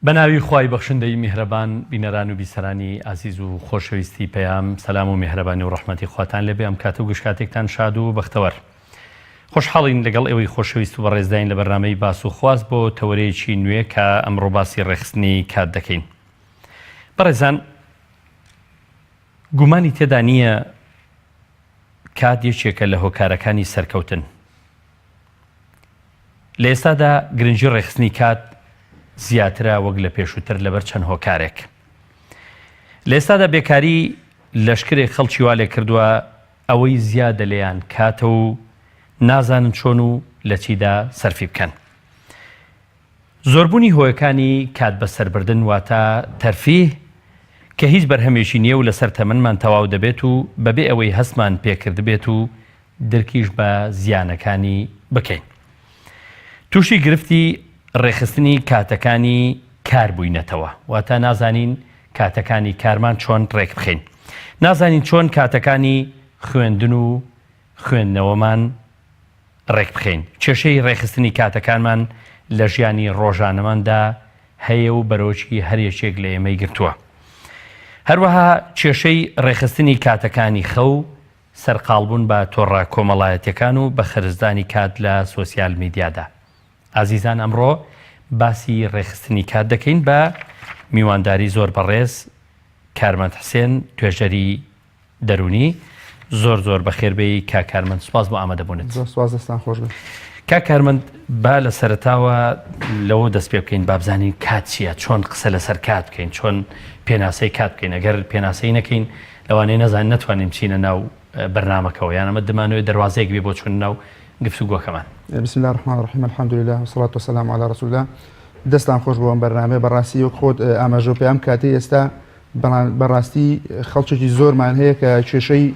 بەناوی خوای بەخشندەی میهرەبان بینەران و بیسەرانی ئازیز و خۆشەویستی پەیام سەلام و میهرەبانی و ڕەحمەتی خواتان لێبێ ئەم کاتە و گشت کاتێکتان شاد و بەختەوەر خۆشحاڵین لەگەڵ ئێوەی خۆشەویست و بەڕێزداین لە بەرنامەی باس و خواست بۆ تەوەرەیەکی نوێ کە ئەمڕۆ باسی ڕێکخستنی کات دەکەین بەڕێزان گومانی تێدا نییە کات یەکێکە لە هۆکارەکانی سەرکەوتن لە ئێستادا گرنگی ڕێکخستنی کات زیاترە وەک لە پێشووتر لەبەر چەند هۆکارێک. لە ئێستادا بێکاری لەشکرێک خەڵکی وا لێکردووە ئەوەی زیادە لێیان کاتە و نازانن چۆن و لە چیدا سەرفی بکەن. زۆربوونی هۆیەکانی کات بەسەربردن واتە تەرفیه کە هیچ بەرهەمێکی نییە و لەسەر تەمەنمان تەواو دەبێت و بەبێ ئەوەی هەستمان پێکردبێت و درکیش بە زیانەکانی بکەین. تووشی گرفتی ڕێکخستنی کاتەکانی کار بووینەتەوە، واتە نازانین کاتەکانی کارمان چۆن ڕێکبخەین. نازانین چۆن کاتەکانی خوێندن و خوێندنەوەمان ڕێکبخەین. کێشەی ڕێکخستنی کاتەکانمان لە ژیانی ڕۆژانەماندا هەیە و بەرۆکی هەر یەکێک لە ئێمەی گرتووە. هەروەها کێشەی ڕێکخستنی کاتەکانی خەو، سەرقاڵبوون بە تۆڕە کۆمەڵایەتیەکان و بە خەرجدانی کات لە سۆسیال میدیادا. ئازیزان ئەمڕۆ باسی ڕێکخستنی کات دەکەین بە میوانداری زۆر بەڕێز کارمەند حسێن توێژەری دەروونی زۆر زۆر بەخێربێی کاک کارمەند سوپاس بۆ ئامادەبوونت. زۆر سوپاس دەستان خۆش بێت. کاک کارمەند با لە سەرەتاوە لەوە دەست پێ بکەین با بزانین کات چییە چۆن قسە لەسەر کات بکەین چۆن پێناسەی کات بکەین ئەگەر پێناسەی نەکەین لەوانەیە نەزانین نەتوانین بچینە ناو بەرنامەکەوە یان ئەمە دەمانەوێت دەروازەیەک بێ بۆ چوونە ناو گفتوگۆکەمان. بسم الله الرحمن الرحیم الحمد لله والصلاة والسلام علی رسول الله دەستان خۆش بۆ ئەم بەرنامەیە بەڕاستی وەک خۆت ئاماژە پێ ئەم کاتەی ئێستا بەڵام بەڕاستی خەڵکێکی زۆرمان هەیە کە کێشەی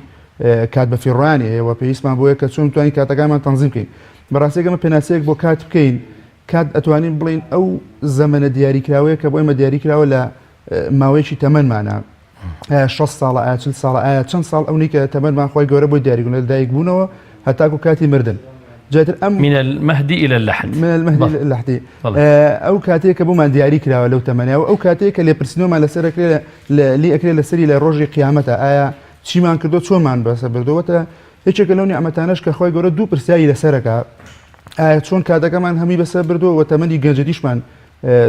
کات بەفیڕۆیانی هەیە و پێویستمان بۆیە کە چۆن توانین کاتەکانمان تەنزیم بکەین بەڕاستی ئەگەر ئەمە پێناسەیەک بۆ کات بکەین کات ئەتوانین بڵێین ئەو زەمەنە دیاریکراوەیە کە بۆ ئێمە دیاریکراوە لە ماوەیەکی تەمەنمانە ئایا 6 ساڵە ئایا 40 ساڵە ئایا چەند ساڵ ئەونی کە تەمەنمان خۆی گەورە بۆی دیاریکردن لە دایک بوونەوە هەتاکو کاتی مردن جاتر ئەم من المهد إلى اللحد من المهد إلى اللحد ئەو کاتەیە کە بۆمان دیاری کراوە لەو تەمەنە و ئەو کاتەیە کە لێپرسینەوەمان لەسەر ئەکرێ لێ ئەکرێ لەسەری لە ڕۆژی قیامەتە ئایا چیمان کردو چۆنمان بەسە بردەوەتە یەکێکە لەو نیعمەتانەش کە خۆی گەورە دوو پرسیاری لەسەرەکە ئایا چۆن کاتەکەمان هەمی بەسەر بردووە و تەمەنی گەنجەتیشمان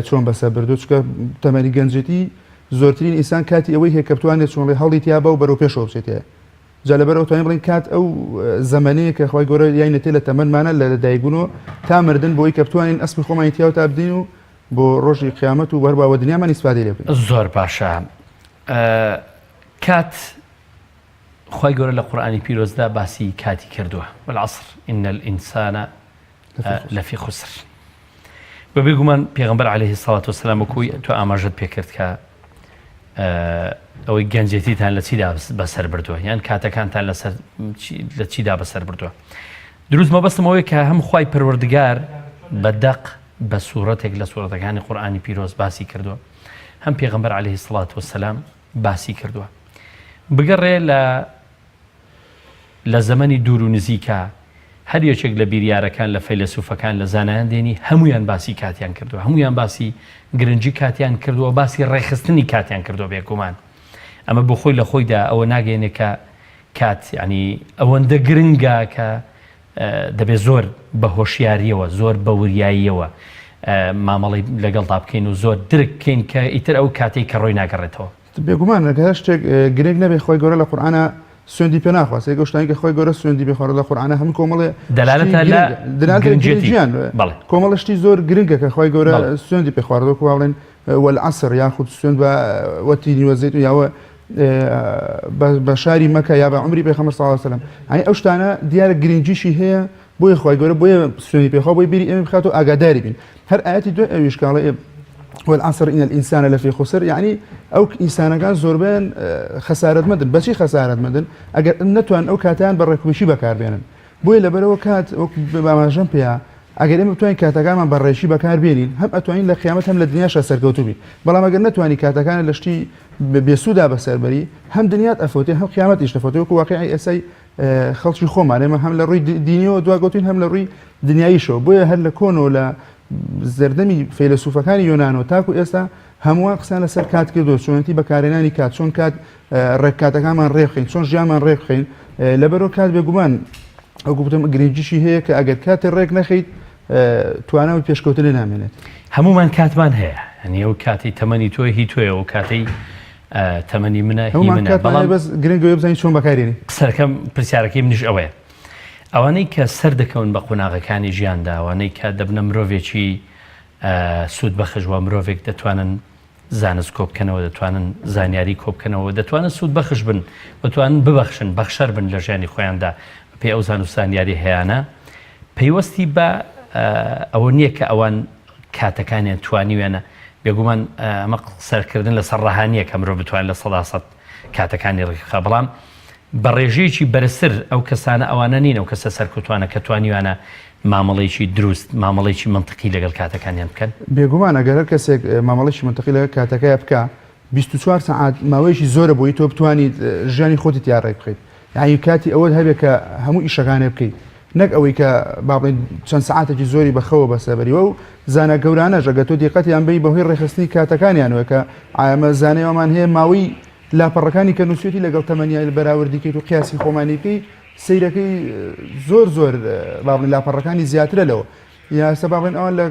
چۆن بەسەر بردووە چونکە تەمەنی گەنجێتی زۆرترین ئینسان کاتی ئەوەی هەیە کە بتوانێت چۆنڵێ هەڵی تیابە و بەرەو پێشەوە بچێتێ جا لەبەرئەوە توانین بڵێین کات ئەو زەمەنەیە کە خوای گەورە یاینەتێ لە تەمەنمانە لە لەدایکبوونەوە تا مردن بۆی کە بتوانین ئەسپی خۆمانی تیاو تا بدەین و بۆ ڕۆژی قیامەت و هەروە وە دنیامان ئیسفادەی لێ بکەین. زۆر باشە کات خوای گەورە لە قورئانی پیرۆزدا باسی کاتی کردووە والعصر ان الانسان لەفی خسر بە بێگومان پێغمبەر عليه سڵات وسلام وەکوی تۆ ئاماژەت پێکرد کە ئەوەی گەنجێتیتان لە چیدا بەسەر بردووە یان کاتەکانتان لەسەر لە چیدا بەسەر بردووە دروست مەبەستم ئەوەیە کە هەم خوای پەروەردگار بە دەق بە سوورەتێک لە سوورەتەکانی قورئانی پیرۆز باسی کردووە هەم پێغەمبەر عەلەیهی سڵات وسلام باسی کردووە بگەڕێ لە لە زەمەنی دوور و نزیکا هەر یەکێک لە بیریارەکان، لە فەیلەسوفەکان، لە زانایان دێنی هەموویان باسی کاتیان کردووە، هەموویان باسی گرنگی کاتیان کردووە، باسی ڕێکخستنی کاتیان کردووە، بێگومان ئەمە بۆ خۆی لە خۆیدا ئەوە ناگەیەنێ کە کات یانی ئەوەندە گرنگە کە دەبێت زۆر بە هۆشیارییەوە زۆر بە وریاییەوە مامەڵەی لەگەڵدا بکەین و زۆر درک بکەین کە ئیتر ئەو کاتەی کە ڕۆی ناگەڕێتەوە. بێگومان ئەگەر هەر شتێک گرنگ نەبێ خوای گەورە لە قورئانا سوێندی پێ ناخوا سێ ئەو شتانەی کە خوای گەورە سوێندی پێ خواردوە لە قورئانا هەموو کۆمەڵێ دەلالەتە لە گرنگێتی بەڵێ کۆمەڵە شتی زۆر گرنگە کە خوای گەورە سوێندی پێ خواردوە وەکو بڵێن والعصر یاخود سوێند بە وەتینی وەزەیتون یاوە بە شاری مەکە یا بە عمری پێخەمبەر صلی الله علیه وسلم یعنی ئەو شتانە دیارە گرنگیشی هەیە بۆیە خوای گەورە بۆیە سوێنی پێخوا بۆی بیری ئێمە بخات و ئاگاداری بین هەر ئاەتی دوای ئەویش کاڵێ والعصر إن الإنسان لفي خسر یعنی ئەو ئینسانەکان زۆربیان خەسارەتمەندن بەچی خەسارەتمەندن ئەگەر نەتوان ئەو کاتیان بە ڕێکوپێکی بەکاربێنن بۆیە لەبەرەوە کات وەک ئاماژەم پێیا ئەگەر ئێمە بتوانین کاتەکانمان بە ڕێکی بەکاربێنین هەم ئەتوانین لە قیامەت هەم لە دنیاشا سەرکەوتوو بین بەڵام ئەگەر نەتوانی کاتەکانت لە شتی بێسوودا بەسەربەری هەم دنیات ئەفەوتێ هەم قیامەتیش دەفەوتێ وەکو واقیعی ئێستای خەڵکی خۆمان ئێمە هەم لە ڕووی دینیەوە دواگەوتین هەم لە ڕووی دنیاییشەوە بۆیە هەر لە کۆنەوە لە زەردەمی فەیلەسوفەکانی یۆنانەوە تاکو ئێستا هەمووان قسەیان لەسەر کات کردووە چۆنێتی بەکارهێنانی کات چۆن کات ڕێک کاتەکانمان ڕێبخەین چۆن ژیانمان ڕێبخەین لەبەرەوە کات بێگومان ئەو گوتم گرنگیشی هەیە کە ئەگەر کاتێ ڕێک نەخەیت توانا و پێشکەوتنی نامێنێت. هەموومان کاتمان هەیە یانی ئەو کاتی تەمەنی تۆ هی تۆیە ئەو کاتەی تەمەنی منە هی منە بەڵام بەس گرنگە بزانین چۆن بەکارێنی. قسەکەم پرسیارەکەی منیش ئەوەیە ئەوانەی کە سەردەکەون بە قۆناغەکانی ژیاندا ئەوانەی کە دەبنە مرۆڤێکی سوودبەخش وە مرۆڤێک دەتوانن زانست کۆبکەنەوە دەتوانن زانیاری کۆبکەنەوە دەتوانن سوودبەخش بن دەتوانن ببەخشن بەخشەر بن لە ژیانی خۆیاندا بەپێی ئەو زان و زانیاری هەیانە پەیوەستی بە ئەوە نییە کە ئەوان کاتەکانیان توانیویانە بێگومان ئەمە قسەکردن لەسەر ڕەها نییە کە مرۆڤ بتوانێت 100% کاتەکانی ڕێکخا بەڵام بە ڕێژەیەکی بەرزتر ئەو کەسانە ئەوانە نین ئەو کەسە سەرکەوتوانە کە توانیویانە مامەڵەیەکی دروست، مامەڵەیەکی مەنتقی لەگەڵ کاتەکانیان بکەن؟ بێگومان ئەگەر هەر کەسێک مامەڵەیەکی مەنتقی لەگەڵ کاتەکەیا بکا 24 سەعات ماوەیەکی زۆرە بۆی تۆ بتوانیت ژیانی خۆتی تیا ڕێک بخەیت یعنی کاتی ئەوەت هەبێت کە هەموو ئیشەکانێ بکەیت نەک ئەوەی کە با بڵێین چەند سەعاتێکی زۆری بە خەوە بەسەبەری و زانا گەورانەش ئەگەر تۆ دیقەتیان بەی بەهۆی ڕێکخستنی کاتەکانیانەوە کە ئەمە زانای وامان هەیە ماوەی لاپەڕەکانی کە نووسیوتی لەگەڵ تەمەنیا بەراوردی کەیت و قیاسی خۆمانی بکەی سەیرەکەی زۆر زۆر با بڵێین لاپەڕەکانی زیاترە لەوە یا ئێستا با بڵێن ئەوان لە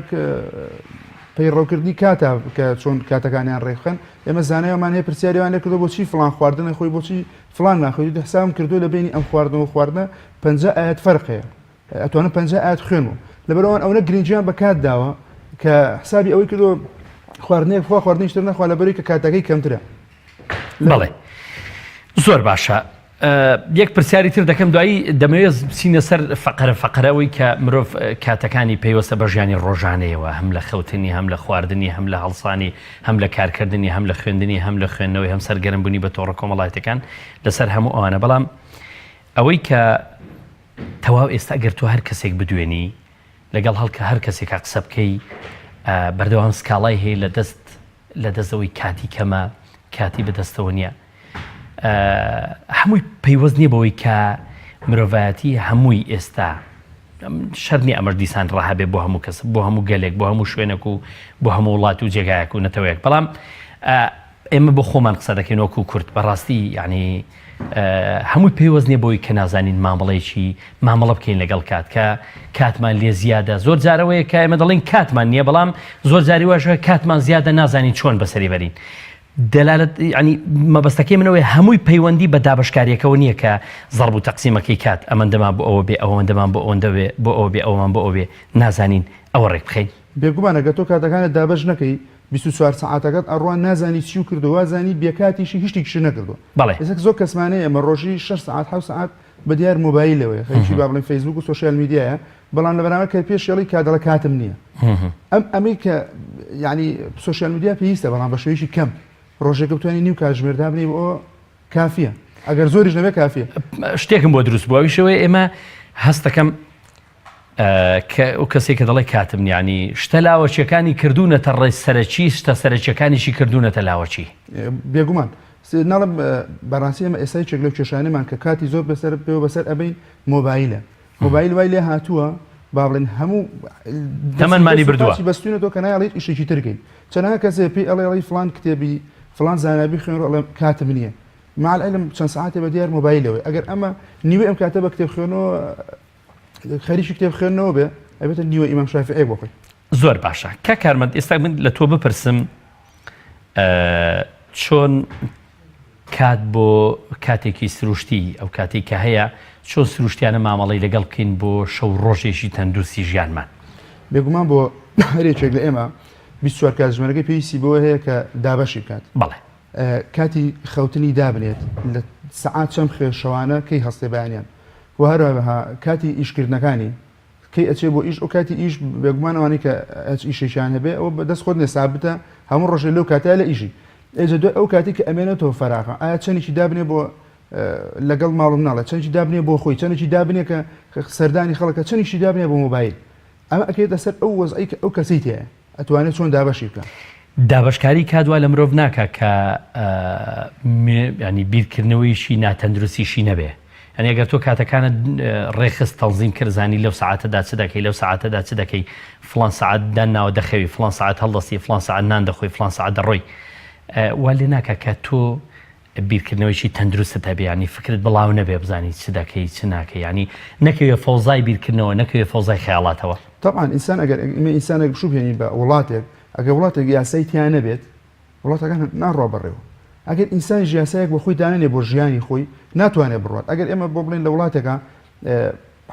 پەیڕەوکردنی کاتە کە چۆن کاتەکانیان ڕێکخەن ئێمە زانایمان هەیە پرسیاریان لێ کردو بۆچی فلان خواردنە خۆی بۆچی فلان ناخۆی حسابم کردو لە بینی ئەم خواردنەوە خواردنە 50 ئاەت فەرق هەیە ئەتوانم 50 ئاەت خوێنم لەبەرئەوان ئەوەنە گرنگیان بە کات داوە کە حسابی ئەوەی کردو خواردنێک خوا خواردنیش تر نەخوا لەبەری کە کاتەکەی کەمترە. بەڵێ زۆر باشە یەک پرسیاری تر دەکەم دوایی دەمەوێت بچینە سەر فەقەرە فەقەرەوەی کە مرۆڤ کاتەکانی پەیوەستە بە ژیانی ڕۆژانەیەوە هەم لە خەوتنی هەم لە خواردنی هەم لە هەڵسانی هەم لە کارکردنی هەم لە خوێندنی هەم لە خوێندنەوەی هەم سەرگەرمبوونی بە تۆڕە کۆمەڵایەتەکان لەسەر هەموو ئەوانە بەڵام ئەوەی کە تەواو ئێستا گەر تۆ هەر کەسێک بدوێنی لەگەڵ هەڵکە هەر کەسێکا قسە بکەی بەردەوام سکاڵای هەیە لە دەست لە دەستەوەی کاتی کەمە کاتی بەدەستەوە نییە هەمووی پەیوەست نییە بەوەی کە مرۆڤایەتی هەمووی ئێستا شەر نییە ئەمەش دیسان ڕەهابێ بۆ هەموو کەس بۆ هەموو گەلێک بۆ هەموو شوێنێک و بۆ هەموو وڵات و جێگایەک و نەتەوەیەک بەڵام ئێمە بۆ خۆمان قسە دەکەین وەکو کورد بەڕاستی یعنی هەمووی پەیوەست نیە بۆی کە نازانین مامەڵەیەکی مامەڵە بکەین لەگەڵ کات کە کاتمان لێ زیادە زۆر جارەوەیە کە ئێمە دەڵێین کاتمان نییە بەڵام زۆر جاری واشە کاتمان زیادە نازانین چۆن بەسەری بەرین دەلالەت ینی مەبەستەکەی منەوەی هەمووی پەیوەندی بە دابشکاریەکەەوە نییە کە زەڕب و تەقسیمەکەی کات ئەمەندەمان بۆ ئەوە بێ ئەوەندەمان بۆ ئەوەندە بێ بۆ ئەوە بێ ئەومان بۆ ئەو بێ نازانین ئەوە ڕێک بخەین. بێگومان ئەگەر تۆ کاتەکانت دابەش نەکەی 24 سەعاتەکەت ئەڕوا نازانی چیو کردوە وازانی بێکاتیشی هیچ شتێکیشت نەکردوە بەڵێ. ئێستا زۆر کەسمان هەیە ئێمە ڕۆژی شەش سەعات حەوت سەعات بە دیار مۆبایلەوەیە خەریکی با بڵێین فەیسبوک و سۆشیال میدیایە بەڵام لە بەرامبەر کە پێش ئەڵێی کات دەڵێ کاتم نییە ئەم ئەمەی کە یعنی سۆشیال میدیا پێویستە بەڵام بە شێوەیەکی کەم ڕۆژێکە بتوانانی نیو کاتژمێر دابنێی بۆ کافیە ئەگەر زۆریش نەبێ کافیە. شتێکم بۆ دروست بوو ئەویش ئەوەیە ئێمە هەستەکەم کە ئەو کەسێک کە دەڵێ کاتم نییە یانی شتە لاوەکیەکانی کردوونەتە ڕێ سەرەکی شتە سەرەکیەکانیشی کردوونەتە لاوەکی. بێگومان ناڵم بەڕاستی ئێمە ئێستا یەکێک لەو کێشانەمان کە کاتی زۆر بەسەر پێوە بەسەر ئەبەین مۆبایلە مۆبایل وای لێ هاتووە با بڵێن هەموو تەمەنمانی بردووە بەستونەتەوە کە نایڵێت ئیشێکی ترکەین چەنەها کەسێ پێی ئەڵێ ئەڵێ فڵان کتێبی فڵان زانابی خوێنەوە ئەڵێ کاتم نییە مع العلم چەند سەعاتێ بە دیار مۆبایلەوەی ئەگەر ئەمە نیوەی ئەم کاتە بە کتێب خوێنەوە خەریکی کتێب خوێندنەوە بێ ئەبێتە نیوە ئیمام شافعی بۆ خۆی. زۆر باشە کاک کارمەند ئێستا من لە تۆ بپرسم چۆن کات بۆ کاتێکی سروشتی ئەو کاتێک کە هەیە چۆن سروشتیانە مامەڵی لەگەڵ بکەین بۆ شەو ڕۆژێکی تەندروستی ژیانمان؟ بێگومان بۆ هەر یەکێک لە ئێمە 24 کاتژمێرەکەی پێویستی بەوە هەیە کە دابەشی بکات. بەڵێ. کاتی خەوتنی دابنێت لە سەعات چەند بخەوێت شەوانە کەی هەستێ بەیانیان و هەروەها کاتی ئیشکردنەکانی کەی ئەچێ بۆ ئیش ئەو کاتی ئیش بێگومان ئەوانەی کە هەچ ئیشێکیان هەبێ ئەوە بەدەست خۆت نیە سابتە هەموو ڕۆژێ لەو کاتەیە لە ئیشی ئێجا دوای ئەو کاتی کە ئەمێنێتەوە فەراغە ئایا چەندێکی دابنێ بۆ لەگەڵ ماڵ و مناڵە چەندێکی دابنێ بۆ خۆی چەندێکی دابنێ کە سەردانی خەڵکە چەندێکی دابنێ بۆ مۆبایل ئەمە ئەکەوێتە سەر ئەو وەزعەی کە ئەو کەسەی تیایە ئەتوانێت چۆن دابەشی بکا. دابەشکاری کات وا لە مرۆڤ ناکا کە ینی بیرکردنەوەیشی ناتەندروستیشی نەبێ. یانی ئەگەر تۆ کاتەکانت ڕێکخست تەنزیم کرد زانی لەو سەعاتەدا چ دەکەی لەو سەعاتەدا چ دەکەی فڵان سەعات دان ناوە دەخەوی فڵان سەعات هەڵدەستی فڵان سەعات نان دەخۆی فڵان سەعات دەڕۆی وا لێ ناکا کە تۆ بیرکردنەوەیکی تەندروستت هەبێ یانی فکرت بڵاو نەبێ بزانی چ دەکەی چ ناکەی یانی نەکەوێ فەوزای بیرکردنەوە نەکەوێ فەوزای خەیاڵاتەوە. تەبعەن ئینسان ئەگەر ئێمە ئینسانێک بشوبهێنین بە وڵاتێک ئەگەر وڵاتێک یاسای تیا نەبێت وڵاتەکان ناڕوا بەڕێوە ئەگەر ئینسانیش یاسایەک بۆ خۆی دانەنێ بۆ ژیانی خۆی ناتوانێت بڕوات ئەگەر ئێمە بۆ بڵێن لە وڵاتێکا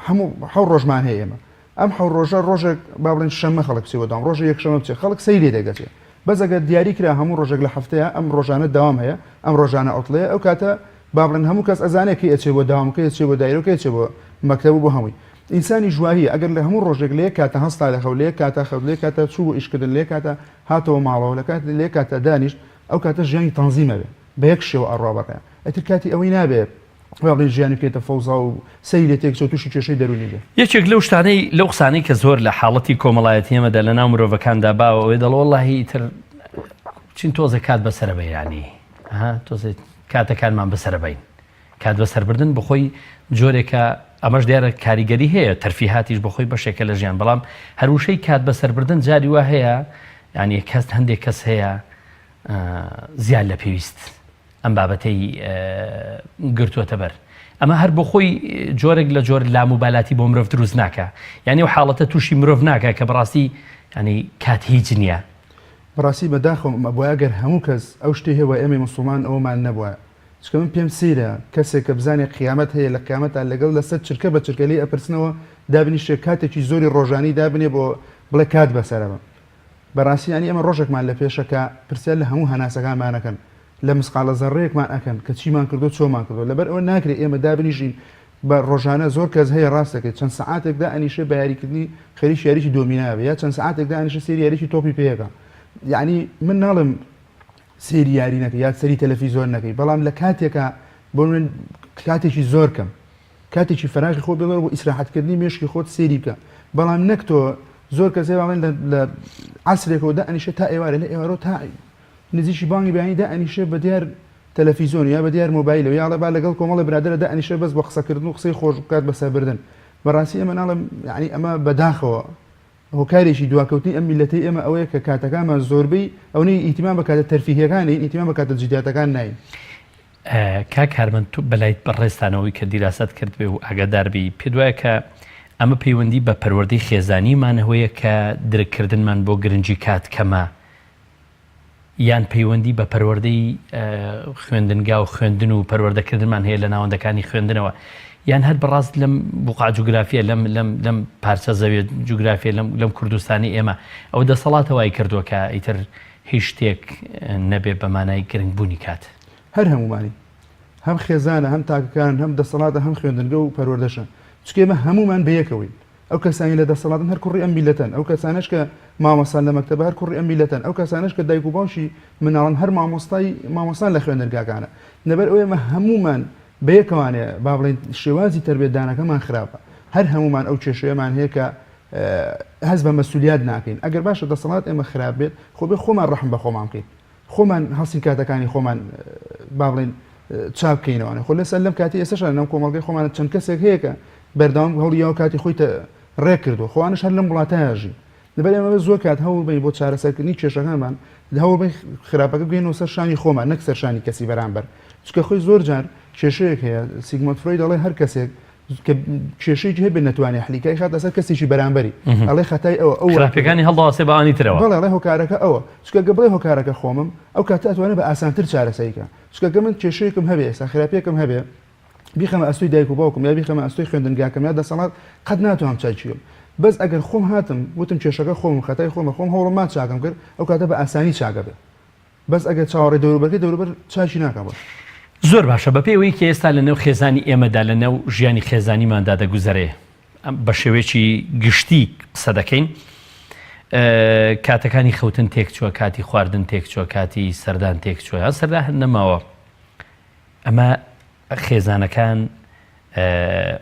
هەموو حەو ڕۆژمان هەیە ئێمە ئەم حەو ڕۆژە ڕۆژێک با بڵێن شەممە خەڵک بچێ بۆ داوام ڕۆژە یەکشەمە بچێ خەڵک سەیری لێ دەگەچێ بەس ئەگەر دیاری کرا هەموو ڕۆژێک لە هەفتەیە ئەم ڕۆژانە داوام هەیە ئەم ڕۆژانە عوتڵەیە ئەو کاتە با بڵێن هەموو کەس ئەزانێ کەی ئەچێ بۆ داوام کەی ئەچێ بۆ دایرە و کەی ئەچێ بۆ مەکتەب و بۆ هەمووی ئینسانیش واهیە ئەگەر لە هەموو ڕۆژێک لە یەک کاتە هەستا لە خەو لە یەک کاتە خەوت لە یەک کاتە چوو بۆ ئیشکردن لە یەک کاتە هاتەوە ماڵەوە لە کات لە یەک کاتە دانیشت ئەو کاتە ژیانی تەنزیم ئەبێ بە یەک شێوە ئەڕوا بەڕێ ئیتر کاتی ئەوەی نابێ وا بڵێین ژیانی بکەیتە فەوزا و سەری لێ تێکچێ و تووشی کێشەی دەروونی بێ. یەکێک لەو شتانەی لەو قسانەی کە زۆر لە حاڵەتی کۆمەڵایەتی ئێمەدا لە ناو مرۆڤەکاندا باوە ئەوەیە دەڵێ وەڵاهی ئیتر چین تۆزێ کات بەسەرە بەین یانی ها تۆزێ کاتەکانمان بەسەرە بەین کات بەسەربردن بەخۆی جۆرێکە ئەمەش دیارە کاریگەری هەیە تەرفیهاتیش بەخۆی بەشێکە لە ژیان بەڵام هەر وشەی کات بەسەربردن جاری وا هەیە یانی کەس هەندێک کەس هەیە زیاد لە پێویست ئەم بابەتەی گرتووەتە بەر. ئەمە هەر بۆ خۆی جۆرێک لە جۆر لاموبالاتی بۆ مرۆڤ دروست ناکا. یانی ئەو حاڵەتە تووشی مرۆڤ ناکا کە بەڕاستی یانی کات هیچ نییە. بەڕاستی بەداخەوەم ئەبوایە گەر هەموو کەس ئەو شتەی هەبوایە ئێمەی موسڵمان ئەوەمان نەبوایە چونکە من پێم سەیرە کەسێک کە بزانێ قیامەت هەیە لە قیامەتا لەگەڵ لەسەر چرکە بە چرکە لێی ئەپرسنەوە دابنیشێ کاتێکی زۆری ڕۆژانەی دابنێ بۆ بڵێ کات بەسەرەبەم بەڕاستی یانی ئێمە ڕۆژێکمان لە پێشە کە پرسیار لە هەموو هەناسەکانمان ئەکەن لە مسقاڵە زەڕەیەکمان ئەکەن کە چیمان کردو چۆمان کردو لەبەر ئەوە ناکرێ ئێمە دابنیشین بە ڕۆژانە زۆر کەس هەیە ڕاست دەکەیت چەند سەعاتێک دائەنیشێ بە یاریکردنی خەریکی یاریی دۆمینا بێ یا چەند سەعاتێک دائەنیشێ سەیری یاریی تۆپی پێ ئەکا یعنی من ناڵێم سەیری یاری نەکەی یا سەری تەلەفیزۆن نەکەی بەڵام لە کاتێکا بۆ من کاتێکی زۆر کەم کاتێکی فەراغی خۆ بێڵەوە بۆ ئیسراحەتکردنی مێشکی خۆت سەیری بکە بەڵام نەک تۆ زۆر کەس هەیە باڵێن لە عەسرێکەوە دائەنیشێ تا ئێوارێ لە ئێوارەوە تا نزیکی بانگی بەیانی دائەنیشێ بە دیار تەلەفیزۆن یا بە دیار مۆبایلەوە یا ئەڵێ با لەگەڵ کۆمەڵێ برادەرە دائەنیشێ بەس بۆ قسەکردن و قسەی خۆش بکات بەسەربردن بەڕاستی ئێمە ناڵێم یعنی ئەمە بەداخەوە هۆکارێکی دواکەوتنی ئەم میللەتەی ئێمە ئەوەیە کە کاتەکانمان زۆربەی ئەونەی ئیهتیمام بە کاتە تەرفیهیەکان نەین ئیهتیمام بە کاتە جدیاتەکان ناین. کاک هارمەند تۆ بەلای بەڕێزتانەوەی کە دیراسەت کردبێ و ئاگادار بی پێت وایە کە ئەمە پەیوەندی بە پەروەردەی خێزانیمانەوەیە کە درک کردنمان بۆ گرنگی کات کەمە یان پەیوەندی بە پەروەردەی خوێندنگا و خوێندن و پەروەردەکردنمان هەیە لە ناوەندەکانی خوێندنەوە یان هەر بەڕاست لەم بوقع جوگرافیە لەم لەم لەم پارچە زەویە جوگرافیە لەم لەم کوردستانی ئێمە ئەو دەسەڵاتە وای کردووە کە ئیتر هیچ شتێک نەبێ بە مانای گرنگبوونی کات. هەر هەموومانین. هەم خێزانە، هەم تاکەکانن، هەم دەسەڵاتە، هەم خوێندنگە و پەروەردەشە. چونکە ئێمە هەموومان بەیەکەوەین. ئەو کەسانەی لە دەسەڵاتن هەر کوڕی ئەم میللەتەن، ئەو کەسانەش کە مامۆستان لە مەکتەبە هەر کوڕی ئەم میللەتەن، ئەو کەسانەش کە دایک و باوکی مناڵن هەر مامۆستای مامۆستان لە خوێندنگاکانە. لەبەر ئەوەی ئێمە هەموومان بەیەکەوانێ با بڵێین شێوازی تەربیەتدانەکەمان خراپە. هەر هەموومان ئەو کێشەیەمان هەیە کە هەست بە مەسولیات ناکەین. ئەگەر باشە دەسەڵات ئێمە خراپ بێت، خۆ بێ خۆمان ڕەحم بە خۆمان بکەین. خۆمان هەڵسین کاتەکانی خۆمان با بڵێین چاک بکەینەوە. خۆ لەسەر لەم کاتی ئێستەشا لەناو کۆمەڵگەی خۆمان چەند کەسێک هەیە کە بەردەوام هەوڵی یاوە کاتی خۆی ڕێک کردووە خۆوانش هەر لەم وڵاتایە ژین. لەبەر ئێمە زۆر کات هەوڵ بەین بۆ چارەسەرکردنی کێشەکانمان هەوڵ بەین خراپەکە بگەینەوە سەر شانی خۆمان نەک سەر شانی کەسی بەرامبەر. چونکە خۆی زۆر جار کێشەیەک هەیە سیگمۆند فرۆید دەڵێ هەر کەسێک کە کێشەیەکی هەبێت نەتوانێت حلی کە ئەیخاتە سەر کەسێکی بەرامبەری ئەڵێ خەتای ئەوە ئەو خراپەکانی هەڵدەواسێ بە ئەوانی ترەوە. بەڵێ ئەڵێ هۆکارەکە ئەوە چونکە گە بڵێ هۆکارەکە خۆمم ئەو کاتە ئەتوانێت بە ئاسانتر چارەسەری کە چونکە گە من کێشەیەکم هەبێ ئێستا خراپیەکم هەبێ بیخەمە ئەستۆی دایک و باوکم یا بیخەمە ئەستۆی خوێندنگاکەم یا دەسەڵات قەت ناتوانم چاکی بکەم بەس ئەگەر خۆم هاتم وتم کێشەکە خۆمم خەتای خۆمە خۆم هەوڵم ما چاکم کرد ئەو کاتە بە ئاسانی چاکە بێ بەس ئەگەر چاوەڕێی دەوروبەرکەی دەوروبەر چاکی ناکا بۆت. زۆر باشە بەپێی ئەوەی کە ئێستا لەنێو خێزانی ئێمەدا لەنێو ژیانی خێزانیماندا دەگوزەرێ بە شێوەیەکی گشتی قسە دەکەین کاتەکانی خەوتن تێکچووە کاتی خواردن تێکچووە کاتی سەردان تێکچووە یا سەردان هەر نەماوە ئەمە خێزانەکان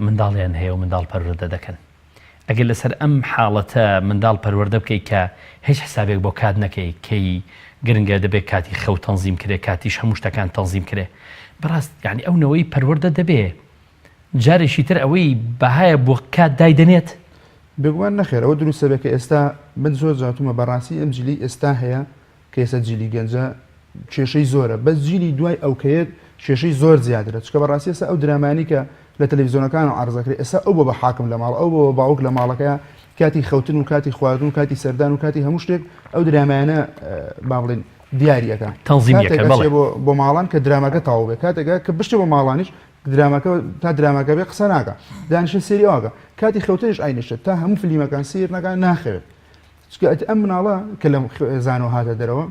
منداڵیان هەیە و منداڵ پەروەردە دەکەن ئەگەر لەسەر ئەم حاڵەتە منداڵ پەروەردە بکەی کە هیچ حسابێک بۆ کات نەکەی کەی گرنگە دەبێت کاتی خەو تەنزیم کرێ کاتیش هەموو شتەکان تەنزیم کرێ بەڕاست یعنی ئەو نەوەی پەروەردە دەبێ. جارێکی تر ئەوەی بەهایە بۆ کات دایدەنێت؟ بێگومان نەخێر ئەوە دروستە بێ کە ئێستا من زۆر جار وتومە بەڕاستی ئەم جیلەی ئێستا هەیە کە ئێستا جیلی گەنجە کێشەی زۆرە بەس جیلی دوای ئەو کەیەت کێشەی زۆر زیاترە چونکە بەڕاستی ئێستا ئەو درامانی کە لە تەلەڤیزیۆنەکانەوە عەرز ئەکرێ ئێستا ئەو بۆ بە حاکم لە ماڵ ئەو بۆ بە باوک لە ماڵەکەیا کاتی خەوتن و کاتی خواردن و کاتی سەردان و کاتی هەموو شتێک ئەو درامایانە با بڵێین دیاری ئەکا تەنزیمی ئەکەن کاتێک بەڵێ بۆ بۆ ماڵان کە دراماکە تەواو بێ کاتێک کە بشتێ بۆ ماڵانیش دراماکە تا دراماکە بێ قسە ناکا دانیشە سێری ئەوکە کاتی خەوتنیش ئاینیشە تا هەموو فلیمەکان سیر نەکا ناخەوێت چونکە ئەم مناڵە کە لەم خێزانەوە هاتە دەرەوە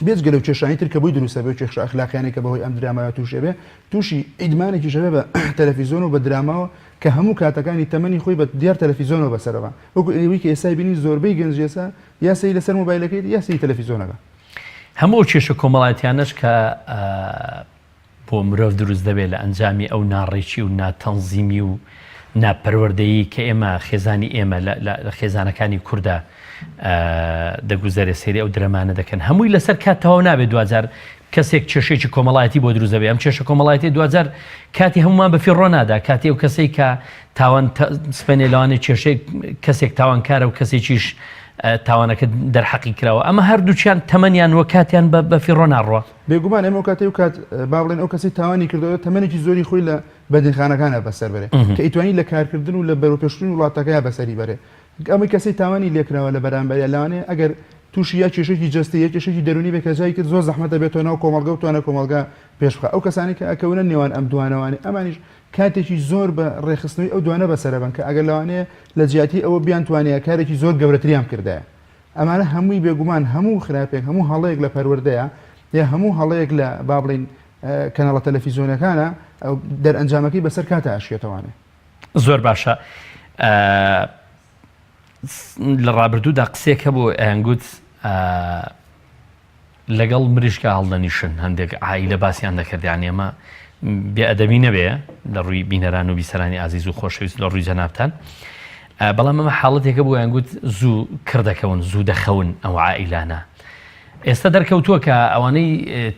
بێجگە لەو کێشانەی تر کە بۆی دروستە بێ و کێشە ئەخلاقیانەی کە بەهۆی ئەم درامایە تووشێ بێ تووشی ئیدمانێکیش ئەبێ بە تەلەفیزۆن و بە دراماوە کە هەموو کاتەکانی تەمەنی خۆی بە دیار تەلەفیزۆنەوە بەسەرەوە وەکو ئێوەی کە ئێستای بینی زۆربەی گەنج ئێستا یا سەیری لەسەر مۆبایلەکەی یا سەیری تەلەفیزۆنەکە. هەموو ئەو کێشە کۆمەڵایەتیانەش کە بۆ مرۆڤ دروست دەبێت لە ئەنجامی ئەو ناڕێکی و ناتەنزیمی و ناپەروەردەیی کە ئێمە خێزانی ئێمە لە خێزانەکانی کووردا دەگوزەرێ سەیری ئەو درەمانە دەکەن هەمووی لەسەر کات تەواو نابێت دوجار کەسێک کێشێکی کۆمەڵایەتی بۆ دروست دەبێت ئەم کێشە کۆمەڵایەتی دوجار کاتی هەمومان بە فیڕۆ نادا کاتی ئەو کەسێک کە تاوان سپێنێ لەوانێ کێشەی کەسێک تاوانکارە و کەسێکیش تاوانەکە دەرحەقی کراوە ئەمە هەردووچیان تەمەنیان وە کاتیان بە فیڕۆ ناڕوە. بێگومان ئێمە ئەو کاتەی و کات با بڵێن ئەو کەسەی تاوانی کردەوە تەمەنێکی زۆری خۆی لە بەندینخانەکانە بەسەر بەرێ کە ئیتوانی لە کارکردن و لە بەرەوپێشچوونی وڵاتەکەیا بەسەری بەرێ ئەمەی کەسەی تاوانی لێکراوە لە بەرامبەریا لەوانەیە ئەگەر تووشی یا کێشێکی جەستەی یا کێشێکی دەروونی بێ کە جای کرد زۆر زەحمەتە بێتەوە ناو کۆمەڵگە و توانە کۆمەڵگە پێش بخا ئەو کەسانەی کە ئەکەونە نێوان ئەم دوانەوانەی ئەمانیش کاتێکی زۆر بە ڕێکخستنەوەی ئەو دوانە بەسەرەبەن کە ئەگەر لەوانەیە لە جیاتی ئەوە بیانتوانیایە کارێکی زۆر گەورەتریان بکردایە ئەمانە هەمووی بێگومان هەموو خراپێک هەموو هەڵەیەک لە پەروەردەیە یا هەموو هەڵەیەک لە با بڵێین کەناڵە تەلەفیزیۆنەکانە دەرئەنجامەکەی بەسەر کاتا ئەشکێتەوانێ. زۆر باشە لە ڕابردوودا قسێک هەبوو ئەیانگوت لەگەڵ مریشکا هەڵدەنیشن هەندێک عائیلە باسیان دەکرد یانی ئەمە بێ ئەدەبی نەبێ لە ڕووی بینەران و بیسەرانی ئازیز و خۆشەویست لە ڕووی جەنابتان بەڵام ئەمە حاڵەتێکە بۆیان گوت زوو کڕدەکەون زوو دەخەون ئەو عائیلانە ئێستا دەرکەوتووە کە ئەوانەی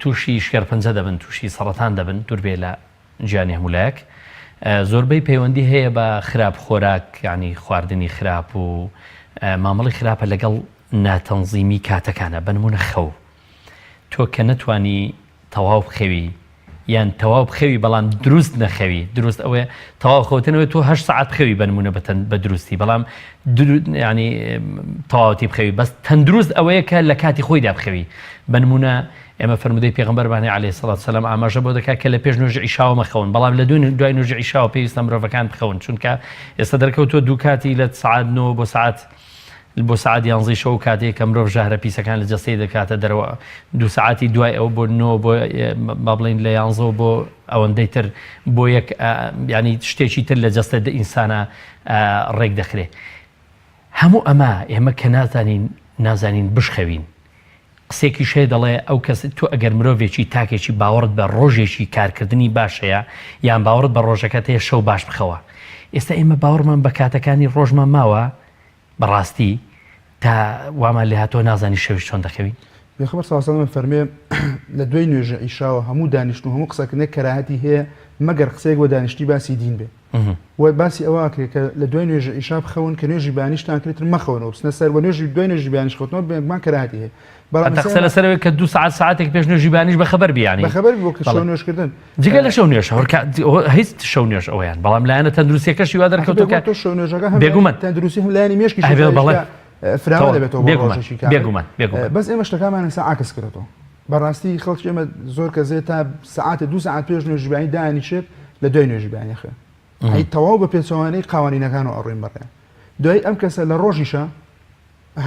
تووشی شێرپەنجە دەبن تووشی سەڕەتان دەبن دووربێ لە گیانی هەموو لایەک زۆربەی پەیوەندی هەیە بە خراپ خۆراک یعنی خواردنی خراپ و مامەڵی خراپە لەگەڵ ناتەنزیمی کاتەکانە بەنمونە خەو تۆ کە نەتوانی تەواو بخەوی یان تەواو بخەوی بەڵام دروست نەخەوی دروست ئەوەیە تەواو خەوتنەوەی تۆ هەشت سەعات بخەوی بەنمونە بەتەن بە دروستی بەڵام ینی تەواوەتی بخەوی بەس تەندروست ئەوەیە کە لە کاتی خۆیدا بخەوی بەنمونە ئێمە فەرمودەی پێغمبەرمانی عەلەیهی سڵات سەلام ئاماژە بۆ دەکات کە لە پێش نوێژی عیشاوە مەخەون بەڵام لە دوای نوێژی عیشاوە پێویستە مرۆڤەکان بخەون چونکە ئێستا دەرکەوتووە دوو کاتی لە سەعات 9 بۆ سەعات بۆ سەعات یانزەی شەو کاتێک کە مرۆڤ ژەهرە پیسەکان لە جەستەی دەکاتە دەرەوە دوو سەعاتی دوای ئەو بۆ نۆ بۆ با بڵین لە یانزەوە بۆ ئەوەندەی تر بۆ یەک ینی شتێکی تر لە جەستە ئینسانە ڕێک دەخرێ هەموو ئەمە ئێمە کە نازانین نازانین بشخەوین قسێکیش هەیە دەڵێ ئەو کەس تۆ ئەگەر مرۆڤێکی تاکێکی باوەڕت بە ڕۆژێکی کارکردنی باش هەیە یان باوەڕت بە ڕۆژەکەت هەیە شەو باش بخەوە ئێستا ئێمە باوەڕمان بە کاتەکانی ڕۆژمان ماوە بەڕاستی تا وامان لێ هاتووە نازانی شەویش چۆن دەخەوین. پێخەمبەر صلی اللە علیە و سلم فەرموێ لە دوای نوێژی عیشاوە هەموو دانیشتن و هەموو قسەکردنێک کەراهەتی هەیە مەگەر قسەیەک بۆ دانیشتی باسی دین بێ و باسی ئەوە ئەکرێ کە لە دوای نوێژی عیشا بخەون کە نوێژی بەیانیشتان کرد تر مەخەونەوە بچنە سەر و نوێژی دوای نوێژی بەیانیش خەوتنەوە بێگومان کەراهەتی هەیە بەڵام حتا قسە لەسەر ئەوەی کە دوو سەعات سەعاتێک پێش نوێژی بەیانیش بەخەبەر بی یانی بەخەبەر بی بۆ شەو نوێژکردن جگە لە شەو نوێژ هەر هیچ شەو نوێژ ئەویان بەڵام لایەنە تەندروستیەکەشی وا دەرکەوتووە کە تۆ شەو نوێژەکە هەم بێگومان تەندروستی هەم لایەنی مێشکی بەڵێ فراوان دەبێتەوە بۆ ڕۆژێکی کامل بێگومان بێگومان بەس ئێمە شتەکانمان ئێستا عەکس کردەوە بەڕاستی خەڵکی ئێمە زۆر کەس هەیە تا سەعاتێ دوو سەعات پێش نوێژی بەیانی دانیشێت لە دوای نوێژی بەیانی خوێن ئەی تەواو بە پێچەوانەی قوانینەکانەوە ئەڕۆین بەڕێ دوای ئەم کەسە لە ڕۆژیشە